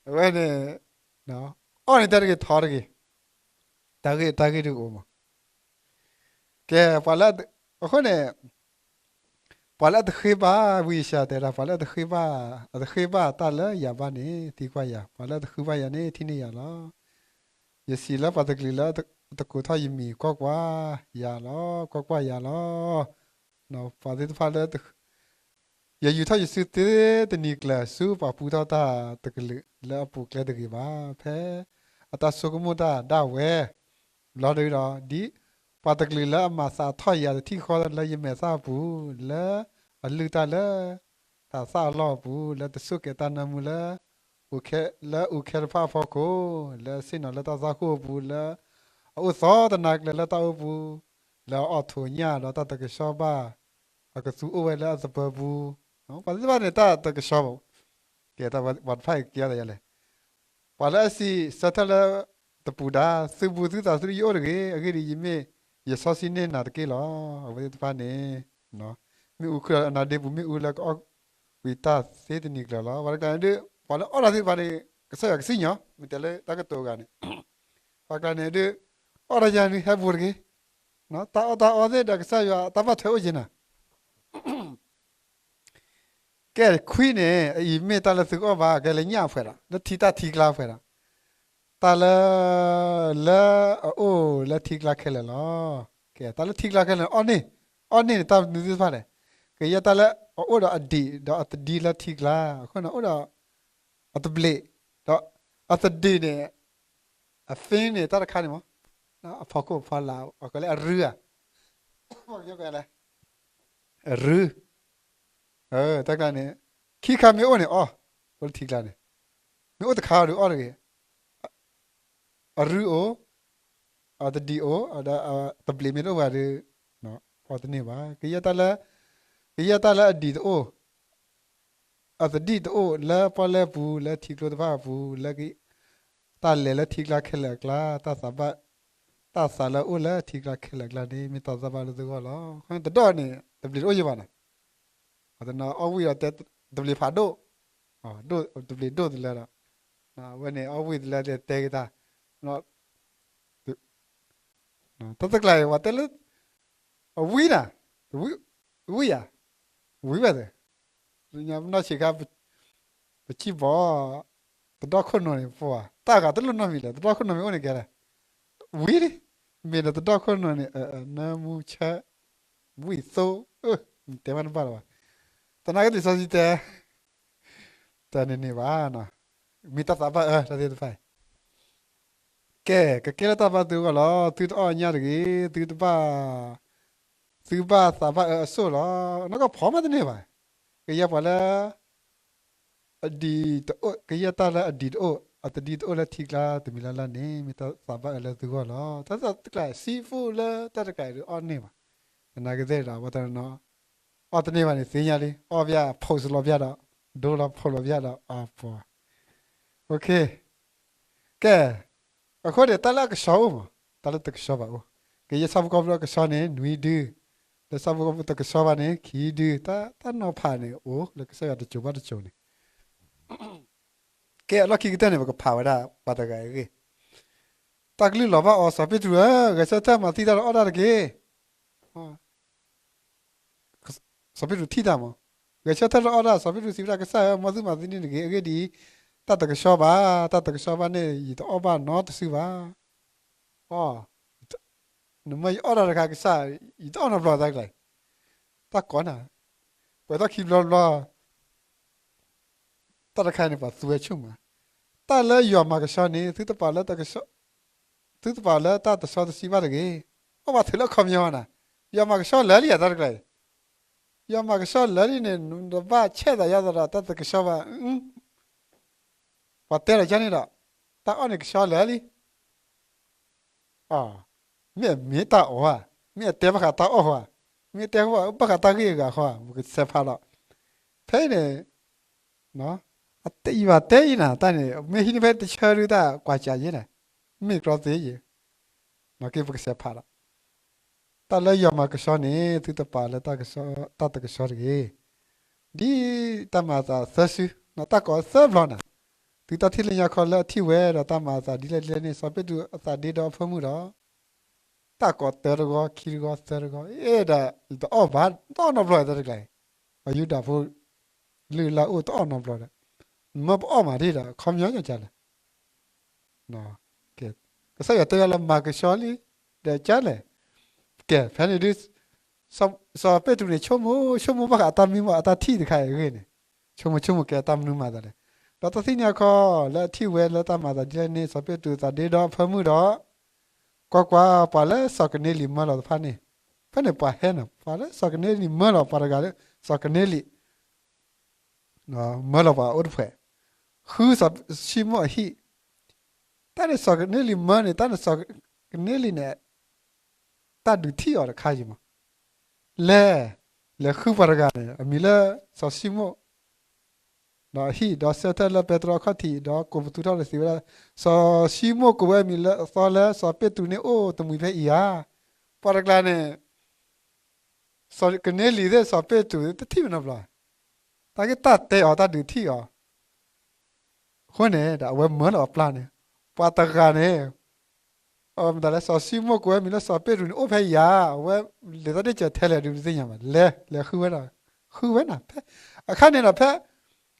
အဝဲန့ၣ် အီၣ်န့ၣ်တဲတဂ့ၤထီၣ်တဂ့ၤ, တၢ်ဂ့ၢ် တၢ်ဂ့ၢ်ဒုးအိၣ်မး. ကဲ ပှၤလၢ အဃိန့ၣ် ပှၤလၢအတဃ့ဘၣ် ဝံယၡါယၤတဲဒၣ် ပှၤလၢအတဃ့ဘၣ် အတဃ့ဘၣ်တၢ်လၢယၤဘၣ်န့ၣ် သံကွၢ်ယၤ, ပှၤလၢအတဃုဘၣ်ယၤန့ၣ် ထံၣ်န့ၢ်ယၤလီၤ. ယစံးလၢပှၤတကလုာ်လၢအတကိးထီၣ်ယမံၤ ကွၢ်ကွၢ်ယၤလီၤ, ကွၢ်ကွၢ်ယၤလီၤ. ပှၤသ့ၣ်တဖၣ်လၢ ယယူာ်ထီၣ်ယစုသ့တနံၤကျၢၤ ဆူပှၤပူထီၣ်တၢ်တကလုာ်လၢအပူၤကျဲတဂ့ၤဘၣ်. ဖဲအတၢ်ဆိကမိၣ်တၢ်ဒၣ်ဝဲ ဘျီတဂ့ၤဒီး ဒ်ပှၤတကလုာ်လၢအမၤသးထီၣ်ယၤတထံၣ်ဃီလၢယမဲာ်သၣ်အပူၤ, လၢအလုၢ်တၢ်လၢတၤသၣ်အလီၢ်အပူၤ, လၢတဆိၣ်ကဲၤတၢ်နၢမူလၢ လၢအူးခဲတဖၣ်အဖီခိၣ်, လၢဆ့ၣ်နီၤလၢတၢ်သွၣ်ခိၣ်အပူၤ, လၢအအိၣ်သီတနၤကျၢၤလၢတၢ်အိၣ်ပူၤ, လၢအအီၣ်ထိးညၣ်ဒီးတၢ်တကဆှီဘၣ်, အကသူအိၣ်ဝဲလၢအသပၢၤပူၤ, ပှၤသ့ၣ်တဖၣ်န့ၣ် တၢ်တကဆှီဘၣ်, ကဲ ပှၤတဖၣ်အံၤကဲသးယလဲၣ်, ပှၤလၢအစံးဆၢထၢၣ်လၢတပူၤဒါ, သုပူၤသုသးသုတယအိၣ်တဂ့ၤ, အဂ့ၢ်ဒ်အံၤ, ယမ့ၢ်ယစီဆှံန့ၢ်နၤတက့ၢ်လီၤ. အဝဲသ့ၣ်တဖၣ်န့ၣ် မ့ၣ်အူခုၣ်ဒီးအနါဒ့ပူၤမ့ၣ်အူလၢကအီၣ်ကွံာ်တၢ်သ့တနံၤကျၢၤလီၤ. ပှၤတကျါန့ၣ်ဒုး ပှၤလၢအီၣ်တၢ်သ့ၣ်တဖၣ်န့ၣ် ကစၢ်ယွၤကစံၣ်ညီၣ်, မ့ၢ်တဲလၢတၢ်ကတိၤအဂၤန့ၣ်, ပှၤတကျါန့ၣ်ဒုး အီၣ်တၢ်ယၤန့ၣ်ဟဲဘူးတဂ့ၤ, တၢ်အီၣ်တၢ်အီသ့ၣ်ဒီးကစၢ်ယွၤတၢ်ဘၣ်ထွဲအိၣ်က့ၤနၤ ကဲ ခွံန့ၣ် အအံၤမ့ၢ်တၢ်လၢသုကအီၣ်ဘၣ် ကဲလၢညၣ်အဖှဲးဒီး လၢထံတၢ်ထံကျါအဖှဲးဒီး တၢ်လၢ လၢအအိၣ်လၢထံကျါခဲလၢာ်လီၤ. ကဲ တၢ်လၢထံကျါခဲလၢာ်န့ၣ် အီၣ်န့ၢ်, အီၣ်န့ၢ်န့ၣ် တၢ်မနုၤသ့ၣ်တဖၣ်လဲၣ်. ကယဲၢ်တၢ်လၢအအိၣ်ဒီးအဒံးဒီးအသဒံလၢထံကျါ, အဃိန့ၣ်အိၣ်ဒီး အသဘျ့း, ဒီးအသဒံန့ၣ် အသ့န့ၣ် တၢ်တခါန့ၣ်မး, အဖီခိၣ်ဖီလာ် အကလၢအရူဧါ, အရူ, တၢ်ကျါန့ၣ် ခံခါမ့ၢ်အိၣ်န့ၣ်အီၣ်, အိၣ်လၢထံကျါန့ၣ်, မ့ၢ်အိၣ်တခါဒီးအီၣ်တဂ့ၤ, အရူအိၣ်, အသဒံအိၣ်, ဒီးသဘျ့းမ့ၢ်တအိၣ်ဘၣ်ဒီး အီၣ်တန့ၢ်ဘၣ်. ကယဲၢ်တၢ်လၢ, ကယဲၢ်တၢ်လၢအဒံးတအိၣ် အသဒံတအိၣ်လၢပီၣ်လဲၣ်ပူၤ လၢထံကျိတဖၣ်အပူၤ, လၢတၢ်လဲၤလၢထံကျါခဲလၢာ်အကျါ, တၢ်သးဘၣ်, တၢ်သးလၢအအိၣ်လၢထံကျါခဲလၢာ်အကျါန့ၣ် မ့ၢ်တၢ်သးဘၣ်လၢသုဂီၢ်လီၤ. တဒီၣ်န့ၣ် သဘျ့းတအိၣ်ယဘၣ်နီၤ, တနီၤအီၣ်ဝံၣ်ဒီးတဲ သဘျ့ဖးဒိၣ်, သဘျ့ဒိၣ်တလၢဒီး အဝဲန့ၣ်အီၣ်ဝံၣ်တလၢတဲက့ၤတၢ် တၢ်တကျါအံၤ ပှၤတဲလၢ အဝံနၤ, ဝံယၤ, ဝံဘၣ်သ့ၣ်, ပနီၢ်ဆံးခါ ပစံၣ်ဘီၣ် တဒီၣ်ခိၣ်နီၤန့ၣ် ပှၤတၢ်ဂၤတလိၣ်နီတမံၤလဲၣ်, တဒီၣ်ခိၣ်နီၤမ့ၢ်အိၣ်န့ၣ်ကဲလဲၣ်, ဝံ, မ့ၢ်ဒီးတဒီၣ်ခိၣ်နီၤန့ၣ် နၢမူဆၢ ဝံသိ, တဲမ့ၢ်တဘၣ်လၢၤဘၣ်, သနာ်က့လံာ်စီဆှံတဲ တၢ်န့ၣ်န့ၣ်ဘၣ်, မ့ၢ်တၢ်သးဘၣ်အၢတၢ်သ့ၣ်တဖၣ်အံၤ, ကဲ ကကဲလၢတၢ်ဘၣ်သုဂီၢ်လီၤ. သုတအီၣ်ညၣ်တဂ့ၤ, သုတဘၣ်, သုဘၣ်သးဘၣ်အၢအစိၣ်လီၤ. နီၢ်ကီၢ်ဖီမးတန့ၢ်ဘၣ်, ကယဲၢ်ပှၤလၢ အဒံးတအိၣ်, ကယဲၢ်တၢ်လၢအဒံးတအိၣ်, အသဒံတအိၣ်လၢထံကျါတမံၤလၢ်လၢ်န့ၣ် မ့ၢ်တၢ်သးဘၣ်အၢလၢသုဂီၢ်လီၤ. တၢ်တကျါ seafood လၢတၢ်တကျါအံၤဒုးအီၣ်န့ၢ်ဘၣ်, သနာ်က့သ့ၣ်ဒီး ပှၤတနီၤ အီၣ်တန့ၢ်ဘၣ်န့ၣ် သ့ၣ်ညါလံ, အီၣ်ဘၣ် post လီၤဘၣ်ဒီး ဒိလီၤ post လီၤဘၣ်ဒီး အပှၤ, ကဲ, အဃိန့ၣ် တၢ်လၢအကဆှီအိၣ်မး, တၢ်လၢတကဆှီဘၣ်အိၣ်, ကယဲၢ်ဆၣ်ဖိကီၢ်ဖိလၢအကဆှီန့ၣ် နွံဒု, လၢဆၣ်ဖိကီၢ်ဖိတကဆှီဘၣ်န့ၣ် ခံဒု, တၢ်နီၤဖးန့ၣ်အိၣ်လၢကစၢ်ယွၤတစိၤဘၣ်တစိၤန့ၣ် ကဲအလီၢ်ခံကတၢၢ်န့ၣ် ပကဖးဝဲဒၣ်ပှၤတဂၤအဂ့ၢ်, တၢ်ကလုၢ်လီၤဘၣ်အီၤ စီၤပ့းတရူးဧၢ, ဂဲၤဆၢထၢၣ်မၤသံတၢ်ဒီးအီၣ်တၢ်တက့ၢ်. စီၤပ့းတရူးထံၣ်တၢ်မး, ဂဲၤဆၢထၢၣ်ဒီးအီၣ်တၢ်, စီၤပ့းတရူးစံးဝဲဒၣ် ကစၢ်ဧၢ, မ်သုမၤသံန့ၣ်တဂ့ၤ, အဂ့ၢ်ဒ်အံၤ, တၢ်တကဆှီဘၣ်, တၢ်တကဆှီဘၣ်န့ၣ် ယတအီၣ်ဘၣ်နီတစုဘၣ်. အီ, နမၢယအီၣ်တၢ်တခါကစၢ်, ယတအီၣ်နီတဘျီတၢ်ကျါ, တၢ်ကိးနၤ, ပှဲၤထီၣ်ခံဘျီတဘျီ တၢ်တခါန့ၣ် ပှၤသူဝဲဆိကမိၣ်, တၢ်လၢယွၤမၤကဆှီန့ၣ် သုတပာ်လၢတၢ်တစီတဆှံဘၣ်တဂ့ၤ. အီၣ်ဘၣ်ထုးလၢအခီပညီနၤ, ယွၤမၤကဆှီလၢာ်လံယၤတၢ်တကျါအံၤ, ယွၤမၤကဆှီလၢာ်လံန့ၣ် နတဘၣ်ဆဲးသးယါသးဒီးတၢ်တကဆှီဘၣ်. ပှၤတဲလီၤယါန့ၣ်ဒီး, တၢ်အီၣ်န့ၣ်ကဆှီလၢာ်လံ မ့ၢ်အမ့ၢ်တၢ်အီၣ်ဧါ, မ့ၢ်အတဲဘၣ်ဃးတၢ်အီၣ်ဃီဧါ, မ့ၢ်တဲဘၣ်ဃးတၢ်ဂ့ၢ်အဂၤဃီဧါ, ပကစဲးဖးဒီး, ဖဲအံၤန့ၣ်, ယဘၣ်တဲအံၤနၤ တၢ်န့ၣ် မ့ၢ်ဟံးန့ၢ်ဖဲတဆၢဒုတၢ်ကွၢ်စးယဲၢ်န့ၣ်, မ့ၢ်ကြီသ့ယဲၢ်, က့ပကစဲးဖးဒီး, တၢ်လၢယွၤမၤကဆှီန့ၣ် သုတပာ်လၢ တၢ်တကဆှီတဂ့ၤ. ဒ်တၢ်မၤအသးသၢစု, တၢ်ကိးသၢဘျီနၤ, သုတၢ်ထံၣ်လၢညါခီလၢအထံၣ်ဝဲဒီးတၢ်မၤအသးဒ်လဲၣ်ဒ်လဲၣ်န့ၣ် စီၤပ့းတရူးအသးဒ့ဒီးအဖၢမုၢ်ဒီး တၢ်ကိးတၢတဂီၤ ခံတဂီၤ သၢတဂီၤ, အဲၣ်ဒၣ် ယတအီၣ်ဘၣ် တအီၣ်နီတဘျီတၢ်တကျါအံၤ, ပှၤယူဒၤဖိ လုၢ်လၢ်အိၣ်တအီၣ်နီတဘျီဒီး, နမၢပအီၣ်မးဒ်ဒီး ခီပညီကလဲၣ် ကစၢ်ယွၤတဲဝဲလၢမၤကဆှီလံ, ဒီးကလဲၣ်, ကဲ ဖဲန့ၣ်ဒုး စီၤပ့းတရူးန့ၣ် ဆိကမိၣ်ဆိကမိၣ်ဘၣ်ဃးအတၢ်မံမီၢ်အတၢ်ထံၣ်တခါအံၤအဂ့ၢ်န့ၣ်, ဆိကမိၣ်ဆိကမိၣ်ကဲတၢ်မနုၤမၤသးလဲၣ်, ဒီးတၢ်သ့ၣ်ညါခီ လၢအထံၣ်ဝဲလၢတၢ်မၤသးဒ်လဲၣ်န့ၣ် စီၤပ့းတရူးသးဒ့ဒီးအဖၢမုၢ်ဒီး, ကွၢ်ကွၢ်, ပှၤလၢစီၤကန့လံၣ်မၢလီၤတဖၣ်န့ၣ်, ဖဲန့ၣ်ပှၤဟဲန့ၣ် ပှၤလၢစီၤကန့လံၣ်မၢလီၤ ပှၤတဂၤလၢစီၤကန့လံၣ် မၢလီၤပှၤအိၣ်တဖှဲး, ဃုစီၤၡံမိၣ်အဟံၣ်, တၢ်န့ၣ်စီၤကန့လံၤမၢန့ၣ် တၢ်န့ၣ်စီၤကန့လံၤန့ၣ် တၢ်ဒုးထံၣ်အီၤတခါယံၤမး, လဲၤ, လဲၤဃုပှၤတဂၤန့ၣ် အမံၤလၢစီၤၡံမိၣ် ဒီးဟံၣ်ဒီးဆၢထၢၣ်လၢပဲတြီအခီၣ်ထံး ဒီးကိးပသူထီၣ်ဒီးစံးဝဲဒၣ်, စီၤၡံမိၣ်ကိးဝဲအမံၤလၢအသီလၢ စီၤပ့းတရူးန့ၣ်အိၣ်တမှံၤဖဲအံၤဧါ. ပှၤတကျါန့ၣ် စီၤကန့လံၤသ့ၣ် စီၤပ့းတရူးသ့ၣ် တထံၣ်မနီတဘျီ, တၢ်က့ၤတၢ်တဲအီၤ တၢ်ဒုးထံၣ်အီၤ အဃိန့ၣ်ဒီး အဝဲမၢလီၤအပျၢ်န့ၣ်, ပှၤတဂၤန့ၣ် မတၤလဲၣ် စီၤၡံမိၣ်ကိးဝဲမံၤလၢစီၤပ့းတရူးန့ၣ် အိၣ်ဖဲယၤ, အဝဲလဲၤတၢ်ဒ့ၣ်စၢၤထဲလဲၣ်ဒုးတသ့ၣ်ညါဘၣ်, လဲၤ လဲၤဃုဝဲဒၣ်, ဃုဝဲနၤ ဖဲ အခါန့ၣ်ဒီး ဖဲ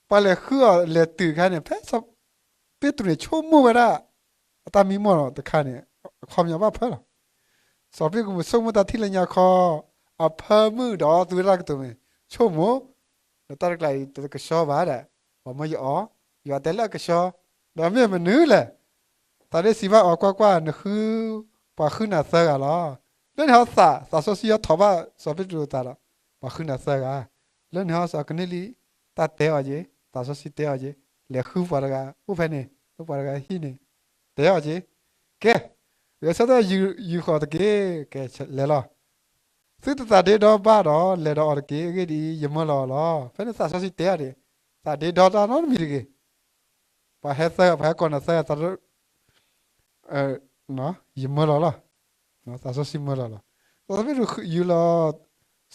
ပှၤလဲၤဃုအီၤလဲၤတုၤအခါန့ၣ် ဖဲစီၤပ့းတရူးန့ၣ် ဆိကမိၣ်ဝဲဒၣ် အတၢ်မံမီၢ်တခါန့ၣ် အခီပညီဘၣ်ဖၢလီၤ. စီၤပ့းတရူးဆိကမိၣ်တၢ်ထံၣ်လၢညါခီ အဖၢမုၢ်ဒီးသူဝဲဒၣ်တၢ်ကတိၤမ့ၢ် ဆိကမိၣ် ဒီးတၢ်တကျါအံၤတကဆှီဘၣ်ဒၣ်, ပှၤမၢယအီၤ, ယွၤတဲလၢအကဆှီ, ဒီးမ့ၢ်မနုၤလဲၣ်. သးဒ့စံးဘၣ်အီၤ ကွၢ်ကွၢ်, နဃုပှၤဃုနၤသၢဂၤလီၤ. လၢန့ၣ်ဟီသး သးစီဆှံယီထီၣ်ဘၣ်စီၤပ့းတရူးအသးဒီး ပှၤဃုနၤသၢဂၤ, လၢန့ၣ်ဟီစီၤကန့လံၤ တၢ်တဲအီၤက့ၤ, သးစီဆှံတဲအီၤက့ၤ, လဲၤဃုပှၤတဂၤအိၣ်ဖဲန့ၣ် လၢပှၤတဂၤဟံၣ်န့ၣ် တဲအီၤက့ၤ, ကဲ ဂဲၤဆၢထၢၣ်ယူၤဃီၤတက့ၢ်, ကဲလဲၤလီၤ. သုတသးဒ့ဒီဘၣ်ဒီး လဲၤဒီးအီၤတက့ၢ်. အဂ့ၢ်ဒ်အံၤ, ယမၢလီၤအီၤလီၤ. ဖဲန့ၣ်သးစီဆှံတဲအီၤဒၣ်, သးဒ့ဒီတၢ်နီတမံၤတဂ့ၤ. ပှၤဟဲသၢဂၤ, ပှၤဟဲကိးနၤသၢဂၤ, ယမၢလီၤလီၤ. သးစီဆှံမၢလီၤလီၤ. ဒီးစီၤပ့းတရူးယူၤလီၤ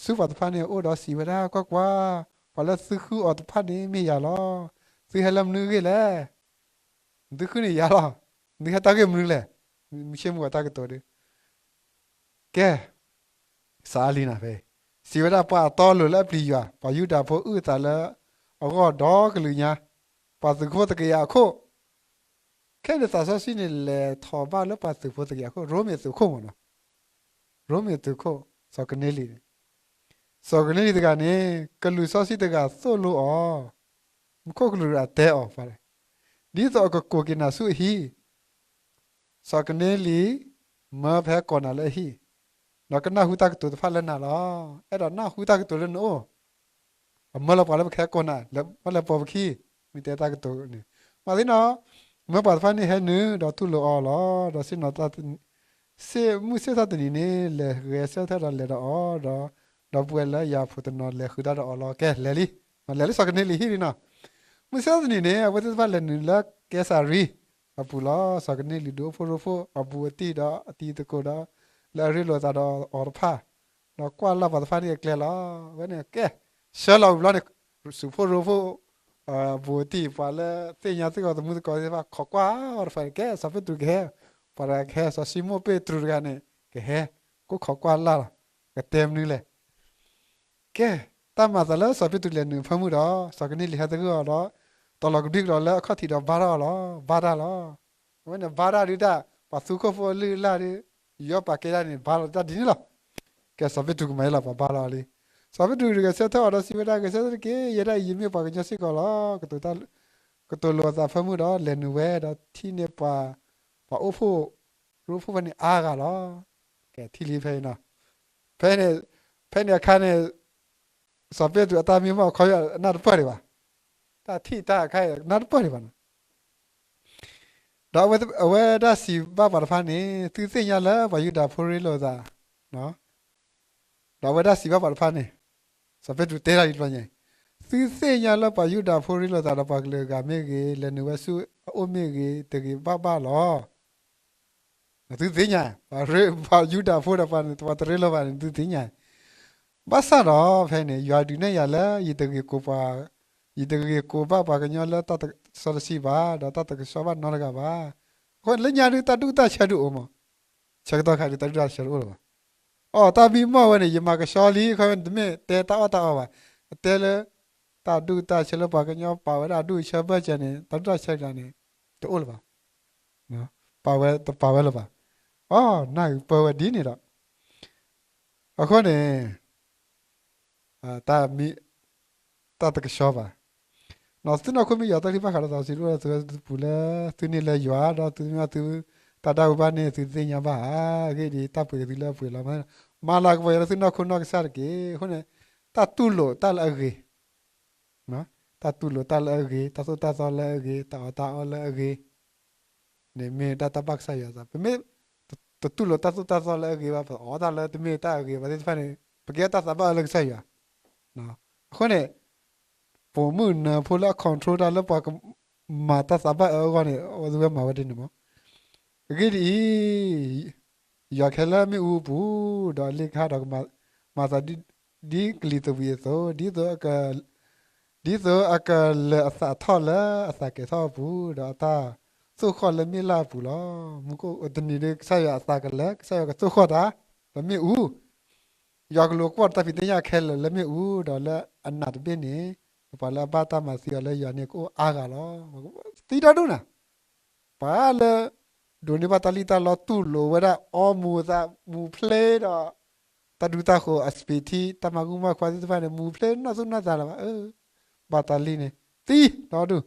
ဆူပှၤတဖၣ်န့ၣ်အအိၣ်ဒီးစံးဝဲဒၣ်, ကွၢ်ကွၢ်, ပှၤလၢသုဃုအီၤတဖၣ်န့ၣ်မ့ၢ်ယၤလီၤ. သုဟဲလၢမနုၤအဂ့ၢ်လဲၣ်. သုဃုန့ၢ်ယၤလီၤ. သုဟဲတၢ်ဂ့ၢ်မနုၤလဲၣ်. မုၢ်ဆ့ၣ်မုၢ်ဂီၤတၢ်ကတိၤဒီး ကဲ, စးအါလံနၤဖဲ, စံးဝဲဒၣ် ပှၤအတီအလိၤလၢအပျံၤယွၤ, ပှၤယူဒၤဖိအုၣ်အသးလၢအဂီၢ်ဒီကလုာ်ညါ, ပှၤသုးဖိတကယၤအခိၣ်, ခဲန့ၣ်သးစီဆှံန့ၣ် လဲၤထီၣ်ဘၣ်လၢပှၤသုးဖိတကယၤအခိၣ်, ရိမ့ၤသုးခိၣ်မ့ၢ်နီၤ, ရိမ့ၤသုးခိၣ်, စီၤကန့လံၤန့ၣ်, စီၤကန့လံၤတဂၤန့ၣ် ကလူးစီဆှံတဂၤသိၣ်လိအီၤ, မူခိၣ်ကလူးတဂၤတဲအီၤ, ဒ်သိးအကကိးက့ၤနၤဆူအဟံၣ်, စီၤကန့လံၤ မၢပဟဲကိးနၤလၢအဟံၣ်, ဒီးကနၢ်ဟူတၢ်ကတိၤတဖၣ်လၢနၤလီၤ. အဲၣ်ဒိးနၢ်ဟူတၢ်ကတိၤလၢနအိၣ်, အမၢလီၤပှၤလၢပကဟဲကိးနၤ, လၢပလဲၤပိာ်ပခံ, မ့ၢ်တဲတၢ်ကတိၤန့ၣ်, မၤသ့နီၤ, မၢပှၤတဖၣ်န့ၣ်ဟဲနုာ်ဒီးတူၢ်လိာ်အီၤလီၤ. ဒီးဆ့ၣ်နီၤ မုၢ်ဆ့ၣ်ထီၣ်တနံၤန့ၣ် လဲၤဂဲၤဆၢထၢၣ်ဒီးလဲၤဒီးအီၤ, ဒီပုၢ်ဝဲၢ်လၢယၤဖိတနီၤလဲၤဃုာ်တၢ်ဒီးအီၤလီၤ. ကဲလဲၤလံ, လဲၤလၢစီၤကန့လံၤဟံၣ်လံနီၤ. မုၢ်ဆ့ၣ်ထီၣ်တနံၤန့ၣ် အဝဲသ့ၣ်တဖၣ်လဲၤနုာ်လၢကဲစၤရံအပူၤလီၤ. စီၤကန့လံၤဒုးအိၣ်ဖှိၣ်ရိဖှိၣ်အဘူးအတံၢ်ဒီးအတံၤသကိးဒီး လၢအရ့လိာ်သးဒီးအီၤတဖၣ်, ဒီးကွၢ်လၢ်ပှၤတဖၣ်န့ၣ်အကျဲလီၤ. အဝဲန့ၣ်ကဲ, ဆှၢလီၤဝံၤဘျီန့ၣ်, စူးဖှိၣ်ရိဖှိၣ် ဘူးအတံၢ် ပှၤလၢသ့ၣ်ညါသ့ၣ်ကီးသမူသကိးသ့ၣ်တဖၣ် ခိးကွၢ်အီၤတဖၣ်န့ၣ်, ကဲစီၤပ့းတရူးကဟဲ, ပှၤတဂၤကဟဲ, စီၤၡံမိၣ်ပ့းတရူးတဂၤန့ၣ် ကဟဲ, ကိးခိးကွၢ်လၢ်လီၤ, ကတဲမနုၤလဲၣ်. ကဲ, တၢ်မၤသးလၢစီၤပ့းတရူးလဲၤနုာ်ဖၢမုၢ်ဒီး စီၤကန့လံၤဟဲသဂၢၢ်အီၤဒီး တီၤလီၤကဒုကဒီးလၢအခီၣ်ထံးဒီးဘါထီၣ်အီၤလီၤ. ဘါထီၣ်လီၤ. အဝဲန့ၣ်ဘါထီၣ်ဒုးတၢ် ပှၤသူခိၣ်ဖိအလုၢ်အလၢ်ဒီး ယူးယီၣ်ပာ်ကဲဒၣ်န့ၣ် ဘါထီၣ်တၢ်ဒ်န့ၣ်လီၤ. ကဲစီၤပ့းတရူးကမၤအလီၤ ပှၤဘါထီၣ်အီၤလံ. စီၤပ့းတရူးဂဲၤဆၢထၢၣ်အီၤဒီးစံးဝဲဒၣ်, ဂဲၤဆၢထၢၣ်တက့ၢ်, ယဲဒၣ်အံၤယမ့ၢ်ပှၤကညီစ့ၢ်ကီးလီၤ. ကတိၤလိာ်အသးဖၢမုၢ်ဒီး လဲၤနုာ်ဝဲဒီးထံၣ်န့ၢ်ပှၤ, ပှၤအိၣ်ဖှိၣ်ရိဖှိၣ်ဖဲန့ၣ်အါဂၤလီၤ. ကဲထံၣ်လံဖဲအံၤနီၤ, ဖဲန့ၣ်, ဖဲန့ၣ်အခါန့ၣ် စီၤပ့းတရူးအတၢ်မံမီၢ်အခီပညီအနၢ်တပၢၢ်ဒံးဘၣ်, တၢ်ထံၣ်တၢ်အခါအံၤအနၢ်တပၢၢ်ဒံးဘၣ်နီၤ. ဒီးအဝဲဒၣ်စံးဘၣ်ပှၤတဖၣ်န့ၣ်, သုသ့ၣ်ညါလၢပှၤယူဒၤဖိရ့လိာ်သး, ဒီးအဝဲဒၣ်စံးဘၣ်ပှၤတဖၣ်န့ၣ်, စီၤပ့းတရူးတဲတၢ်လံတဘျီညါအံၤ, သုသ့ၣ်ညါလၢပှၤယူဒၤဖိရ့လိာ်သးဒီးပှၤကလုာ်အဂၤမ့ၢ်ဂ့ၤ, လဲၤနုာ်ဝဲဆူအအိၣ်မ့ၢ်ဂ့ၤ, တဂ့ၤဘၣ်ဘၣ်လီၤ. သုသ့ၣ်ညါ, ပှၤယူဒၤဖိဒီးပှၤတရ့လိာ်ဘၣ်န့ၣ် သုသ့ၣ်ညါ, ဘၣ်ဆၣ်ဒီးဖဲန့ၣ် ယွၤဒုးနဲၣ်ယၤလၢ ယတဂ့ၤကိးပှၤ, ယတဂ့ၤကိးဘၣ်ပှၤကညီလၢတၢ်တစီတဆှံဘၣ်, ဒီးတၢ်တကဆှီဘၣ်နီတဂၤဘၣ်. အဃိန့ၣ်လၢညါဒုးတၢ်ဒူၣ်တၢ်ဆၢဒုးအိၣ်မး, ဆၢကတီၢ်ခါဒုးတၢ်ဒူၣ်တၢ်ဆၢတအိၣ်လၢၤဘၣ်. အိ တၢ်မံမီၢ်ဝဲန့ၣ် ယမၤကဆှီလံ, ခီဖျိတမ့ၢ်တဲတၢ်အီၣ်တၢ်အီဘၣ်, အတဲလၢ တၢ်ဒူၣ်တၢ်ဆၢလၢပှၤကညီပာ်ဝဲဒၣ်အဒူၣ်အဆၢဘၢၣ်စၢၤန့ၣ် တၢ်ဒူၣ်တၢ်ဆၢတဂၤန့ၣ် တအိၣ်လၢၤဘၣ်, ပာ်ဝဲတပာ်ဝဲလၢၤဘၣ်. အိ နၢ်ပၢၢ်ဝဲဒ်န့ၣ်ဒီး, အဃိန့ၣ် တၢ်တကဆှီဘၣ်. သုနီၢ်ခိမ့ၢ်ယွၤတၢ်ထုကဖၣ်ဃးဒီးသးစီဆှံတအိၣ်ဒီး သုဝဲသုပူၤလၢ သုန့ၢ်လၢယွၤ ဒီးသုမ့ၢ်သုတၢ်ဒၣ်ဝဲဘၣ်န့ၣ် သုတသ့ၣ်ညါဘၣ်ဧါ. အဂ့ၢ်ဒ်အံၤ, တၢ်ပှ့ၤသုလၢအပှ့ၤလီၤ. မၤလၤကပီၤယွၤလၢသုနီၢ်ခိနီၢ်ကစၢ်တက့ၢ်. အဃိန့ၣ် တၢ်တူၢ်လိာ်တၢ်လၢအဂ့ၤ, တၢ်တူၢ်လိာ်တၢ်လၢအဂ့ၤ, တၢ်သိၣ်တၢ်သီလၢအဂ့ၤ, တၢ်အီၣ်တၢ်အီလၢအဂ့ၤန့ၣ် မ့ၢ်တၢ်တၢ်ဘၣ်ကစၢ်ယွၤအသး. ပမ့ၢ်တတူၢ်လိာ်တၢ်သိၣ်တၢ်သီလၢအဂ့ၤဘၣ်, ပအီၣ်တၢ်လၢတမ့ၢ်တၢ်အဂ့ၤဘၣ်သ့ၣ်တဖၣ်န့ၣ် ပကဲတၢ်သးဘၣ်အၢလၢကစၢ်ယွၤ. အဃိန့ၣ် ပိာ်မုၣ်နၢၤဖိလၢအ control တၢ်လၢပှၤကမၤတၢ်သးဘၣ်အၢအဂီၢ်န့ၣ် အဝဲသ့ၣ်ဝဲမၤဝဲဒ်န့ၣ်မး. အဂ့ၢ်ဒ်အံၤ, ယွၤကဟဲလၢမ့ၣ်အူပူၤ, ဒီးအလ့ၣ်ကဟၣ်ဒီးကမၤသးဒ်ကလံၤသဝံးအသိး, ဒ်သိးအကလၢၤအသးထီၣ်လၢအသးကဲၤထီၣ်အပူၤ, ဒီးအတၢ်သိၣ်ဃီၣ်လၢမ့ၣ်လၢ်အပူၤလီၤ. မူခိၣ်တနံၤဒီး ကစၢ်ယွၤအသးကလၢၤ, ကစၢ်ယွၤကသိၣ်ဃီၣ်တၢ် ဒီးမ့ၣ်အူ ယွၤကလူၤကွီၢ်တၢ်ဖံးတၢ်ညၣ်ခဲလၢာ်လၢမ့ၣ်အူ, ဒီးလၢအနးတဘ့ၣ်န့ၣ် ပှၤလၢအဘၣ်တၢ်မၤသံအီၤလၢယွၤန့ၣ် ကအိၣ်အါဂၤလီၤ. သံဒီဒူၣ်နၤ, ပှၤလၢ ဒိးန့ၢ်ဘၣ်တၢ်လံၣ်တၢ်လီ တူၢ်လိာ်ဝဲဒၣ်အီမူၤအသး မူၤဖျ့ဒီး တၢ်ဒူတၢ်ဃိးအစပံးထံ တၢ်မၤဂုာ်မၤခွါသ့ၣ်တဖၣ်န့ၣ် မူၤဖျ့နီၢ်သူၣ်နီၢ်သးလၢၤဘၣ်, ဘၣ်တၢ်လံၣ်န့ၣ် သံဒီဒူၣ်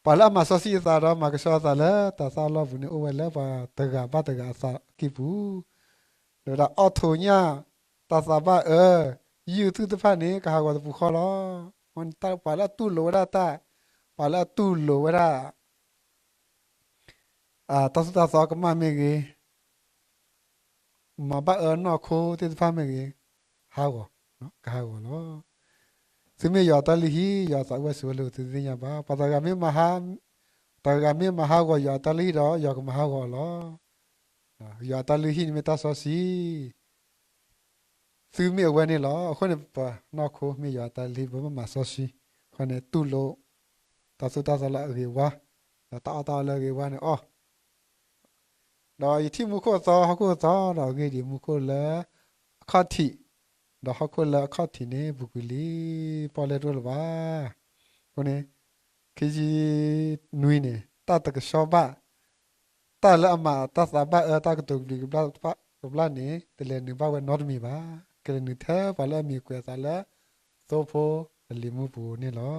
ပှၤလၢအမၤစီဆှံအသးဒီးမၤကဆှီအသးလၢတၢ်သၣ်အလီၢ်ပူၤန့ၣ် အိၣ်ဝဲလၢပှၤတဂၤဘၣ်တဂၤအသးကံၢ်ပူၤ, ဒီးဝဲဒၣ်အီၣ်ထိးညၣ်တၢ်သးဘၣ်အၢ ယုၢ်သုးသ့ၣ်တဖၣ်န့ၣ် ကဟးဂီၤတပူၤဃီလီၤ. ပှၤလၢအတူၢ်လိာ်ဝဲဒၣ်တၢ်, ပှၤလၢအတူၢ်လိာ်ဝဲဒၣ် တၢ်သိၣ်တၢ်သီကမၣ်မ့ၢ်ဂ့ၤ, မၤဘၣ်အၢနီၢ်ခိသ့ၣ်တဖၣ်မ့ၢ်ဂ့ၤ, ဟးဂီၤ, ကဟးဂီၤလီၤ. သုမ့ၢ်ယွၤအတၢ်လုၢ်ဟံၣ်, ယွၤအသးအိၣ်ဝဲဆိးဝဲလၢသုသ့ၣ်ညါဘၣ်. ပှၤတဂၤမ့ၢ်မၤဟးဂီၤယွၤအတၢ်လုၢ်ဟံၣ်ဒီး ယွၤကမၤဟးဂီၤအီၤလီၤ. ယွၤအတၢ်လုၢ်ဟံၣ်န့ၣ်မ့ၢ်တၢ်စီဆှံ, သုမ့ၢ်အဝဲန့ၣ်လီၤ. အဃိန့ၣ် ပနီၢ်ခိမ့ၢ်ယွၤအတၢ်လုၢ်ဟံၣ် ပဘၣ်မၤစီဆှံ, အဃိန့ၣ်တူၢ်လိာ် တၢ်သိၣ်တၢ်သီလၢအဂ့ၤဝါ, ဒီးတၢ်အီၣ်တၢ်အီလၢအဂ့ၤဝါန့ၣ်အီၣ် ဒီးယထံၣ်မူခိၣ်အသီ ဟီၣ်ခိၣ်အသီ ဒီးအဂ့ၢ်ဒ်အံၤ မူခိၣ်လၢအခီၣ်ထံး, ဒီးဟီၣ်ခိၣ်လၢအခီၣ်ထံးန့ၣ် ပူၤကွံာ်လံ, ပီၣ်လဲၣ်တအိၣ်လၢၤဘၣ်. အဃိန့ၣ် ခံဆံနွံန့ၣ် တၢ်တကဆှီဘၣ်, တၢ်လၢအမၤတၢ်သးဘၣ်အၢတၢ်ကတိၤကဘျံးကဘျၣ်န့ၣ် တလဲၤနုာ်ဘၣ်ဝဲနီတမံၤဘၣ်. ကလဲၤနုာ်ထဲပှၤလၢအမံၤကွဲးအသးလၢ သိဖိအလံၤမုၢ်ပူၤန့ၣ်လီၤ.